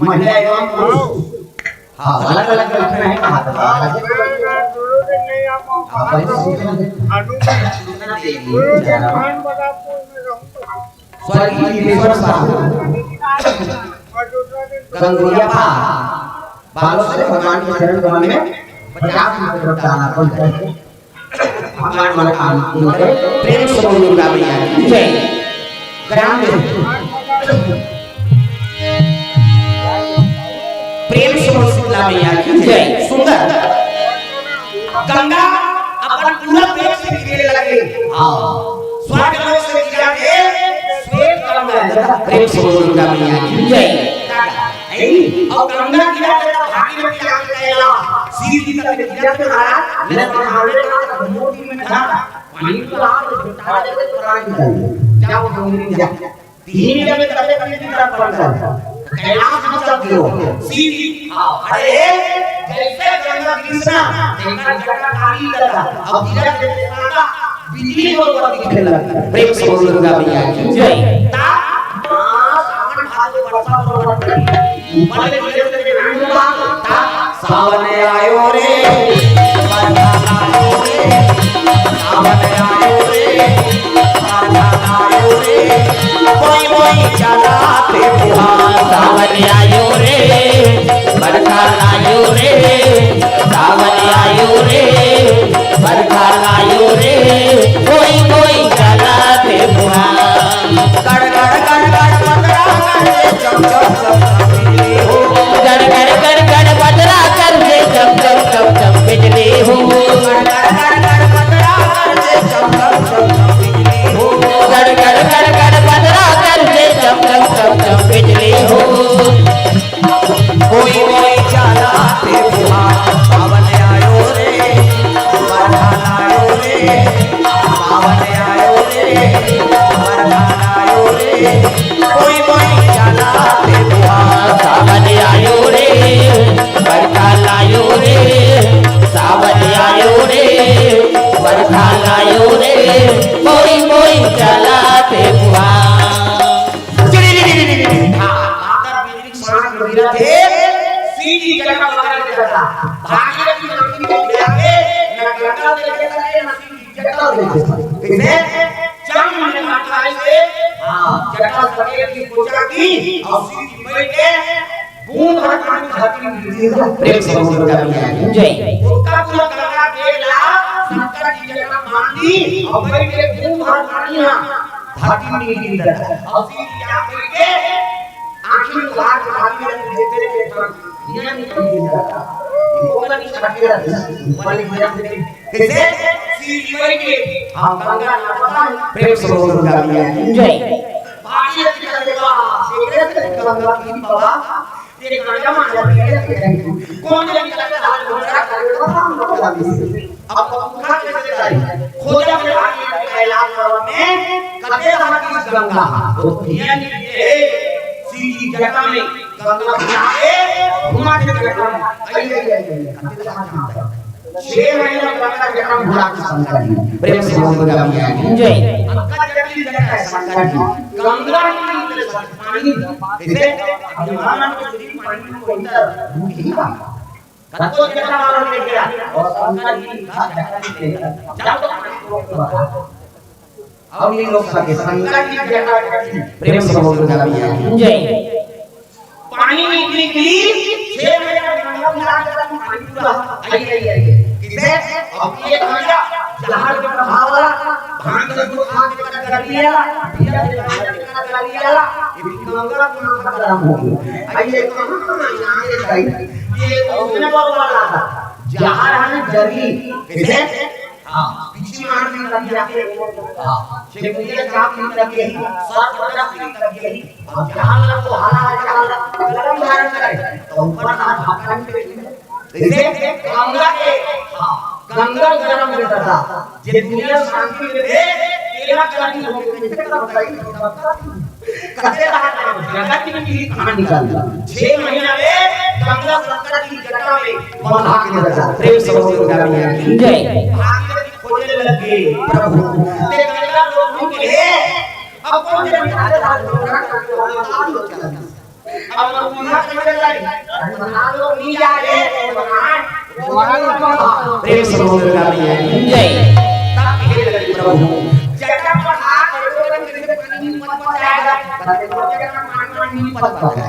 महिला एवं पुरुष, हाँ, अलग-अलग रखना है, कहा था, हाँ, वही सूचना दे। सूचना दे दी, जय राम। स्वर्गीय दिनेश्वर साहू, गंगोलिया पा, बालक से भगवान के चरण कमल में पचास रुपये का दान अर्पण करके भगवान मनोकामना पूर्ण करे। प्रेम से बोल दुर्गा मैया की जय। ग्राम देवती। प्रेम से बोल शीतला मैया की जय। सुंदर गंगा अपन पूरा तेज से गिरे लगे। हाँ, स्वर्ग लोक से गिरा के श्वेत गंगा। प्रेम से बोल दुर्गा मैया की जय। नहीं, और गंगा गिरा के तो भागीरथी आके कहला, शिव जी का गिरा के महाराज, मैं तुम्हारे का मोती में था, पानी को आप उठा दे तो प्राण निकल जाओ, डोंगरी जा। तीन जगह तबे पृथ्वी का अर्पण कर। कैलाश में सब गिरो। शिव जी, हाँ, अरे, जैसे गंगा कृष्णा, देखा जटा काली लगा, अब गिरा के देखा बिजली को ऊपर दिखने लगा। प्रेम से बोल दुर्गा मैया की जय। ता, हाँ, सावन भादो वर्षा पर्वत। ऊपर ले गिरे से ध्यान हुआ। ता, सावन आयो रे, वर्षा आयो रे, सावन आयो रे, वर्षा आयो रे, बोई बोई चलाते फुहार। सावन आयो रे, बरखा लायो रे, सावन आयो रे, बरखा लायो रे, कोई कोई चला दे बुआ। गड़ गड़ गड़ गड़ बदरा गरजे चम चम चम चम बिजली हो। गड़ गड़ गड़ गड़ बदरा गरजे चम चम चम चम बिजली हो। गड़ गड़ गड़ गड़ बदरा गरजे चम चम चम चम बिजली हो। गड़ गड़ गड़ गड़ बदरा गरजे चम चम चम चम बिजली हो। कोई कोई चलाते फुहार, सावन आयो रे, बरखा लायो रे, सावन आयो रे, बरखा लायो रे। कोई कोई चलाते फुहार, सावन आयो रे, बरखा लायो रे, सावन आयो रे, बरखा लायो रे। कोई कोई चलाते फुहार। हाँ, माता बिजली सांस गिरा थे, सीधी जगह पकड़ के रखा। भागीरथी नदी को गिरा के, न गंगा देखे सके, न सीधी जटा देखे सके। कैसे? चंद्र ने माता से, हाँ, जटा सफेद की पूजा की, और सीधी बैठ के बूंद भर पानी धरती में गिर दिया। प्रेम से बोल दुर्गा मैया की जय। उसका पूरा गंगा के ला, शंकर जी जटा बांध दी, और बैठ के बूंद भर पानी यहाँ धरती में गिर दिया। और सीधी यहाँ बैठ के आखिर उधार के भाभी ने देते थे, पर दुनिया में कोई नहीं रहता। वो वाली छाती रहती, वो वाली दुनिया में नहीं। कैसे? सीधी वही के, हम गंगा ना पता है। प्रेम से बोल दुर्गा मैया की जय। भाभी ने क्या देखा? सीधे से गंगा की बाबा, ये गंगा माता की जय। कौन जगह का हाथ घोड़ा करे, तो हम लोग जाते हैं। अब पंखा कैसे चलाई? खोजा के भाई कैलाश पर्वत में कते रहा कि गंगा। तो दुनिया ने ये सीधी जटा में गंगा घुमा के, घुमा के जटा में। आई, आई, आई, आई, कते रहा कि गंगा। छह महीना गंगा जटा में घुमा के शंकर जी। प्रेम से बोल दुर्गा मैया की जय। गंगा जटा में शंकर जी। गंगा पानी, जैसे अभिमान को, पानी को इधर भूखी का कतो जटा वाला ले गया और शंकर जी का जटा ले गया। जब तो पानी को बहा। अब नहीं रोक सके, शंकर जी जटा कटी। प्रेम से बोल दुर्गा मैया की जय। पानी निकली, निकली, छह महीना गंगा में आ गया, पानी पूरा। आई, आई, आई। किसे? अब ये गंगा जहर का प्रभाव वाला, भांग से दूध खा के कर दिया, पिया के कर दिया, ये भी गंगा को नाम खराब हो गया। आई, ये कहाँ, कहाँ यहाँ ये जाए? ये उसने बोल वाला था, जहर है जहरी। किसे? हाँ, पीछे मार दी लग जाके। हाँ, छे मुझे काम नहीं लग गई, सात बजा नहीं लग गई। अब जहाँ लग तो हाला है, जहाँ लग गरम धारण करे, तो ऊपर ना ढक्कन पे। जैसे गंगा के, हाँ, गंगा गरम में रहता, ये दुनिया शांति में रहे, तेरा गरम हो गया, कैसे करता है? कते रहा था, जगत में भी कहानी चल रहा। छह महीना में गंगा शंकर की जटा में बंधा के रखा। प्रेम से बोल दुर्गा मैया की जय। भागीरथी खोजने लगे प्रभु। ते गंगा लोग के लिए अब कौन जगह आते रात को ना करते हो, आप लोग चला। अब वो पूरा कैसे जाए? हम लोग नहीं जा रहे, वो वहाँ, वो वहाँ लोग वहाँ। प्रेम से बोल दुर्गा मैया की जय। तब ये लगे प्रभु। जटा पर हाथ रखो, तो किसी पानी नहीं पहुँच पाएगा। पानी नहीं पहुँच पाएगा।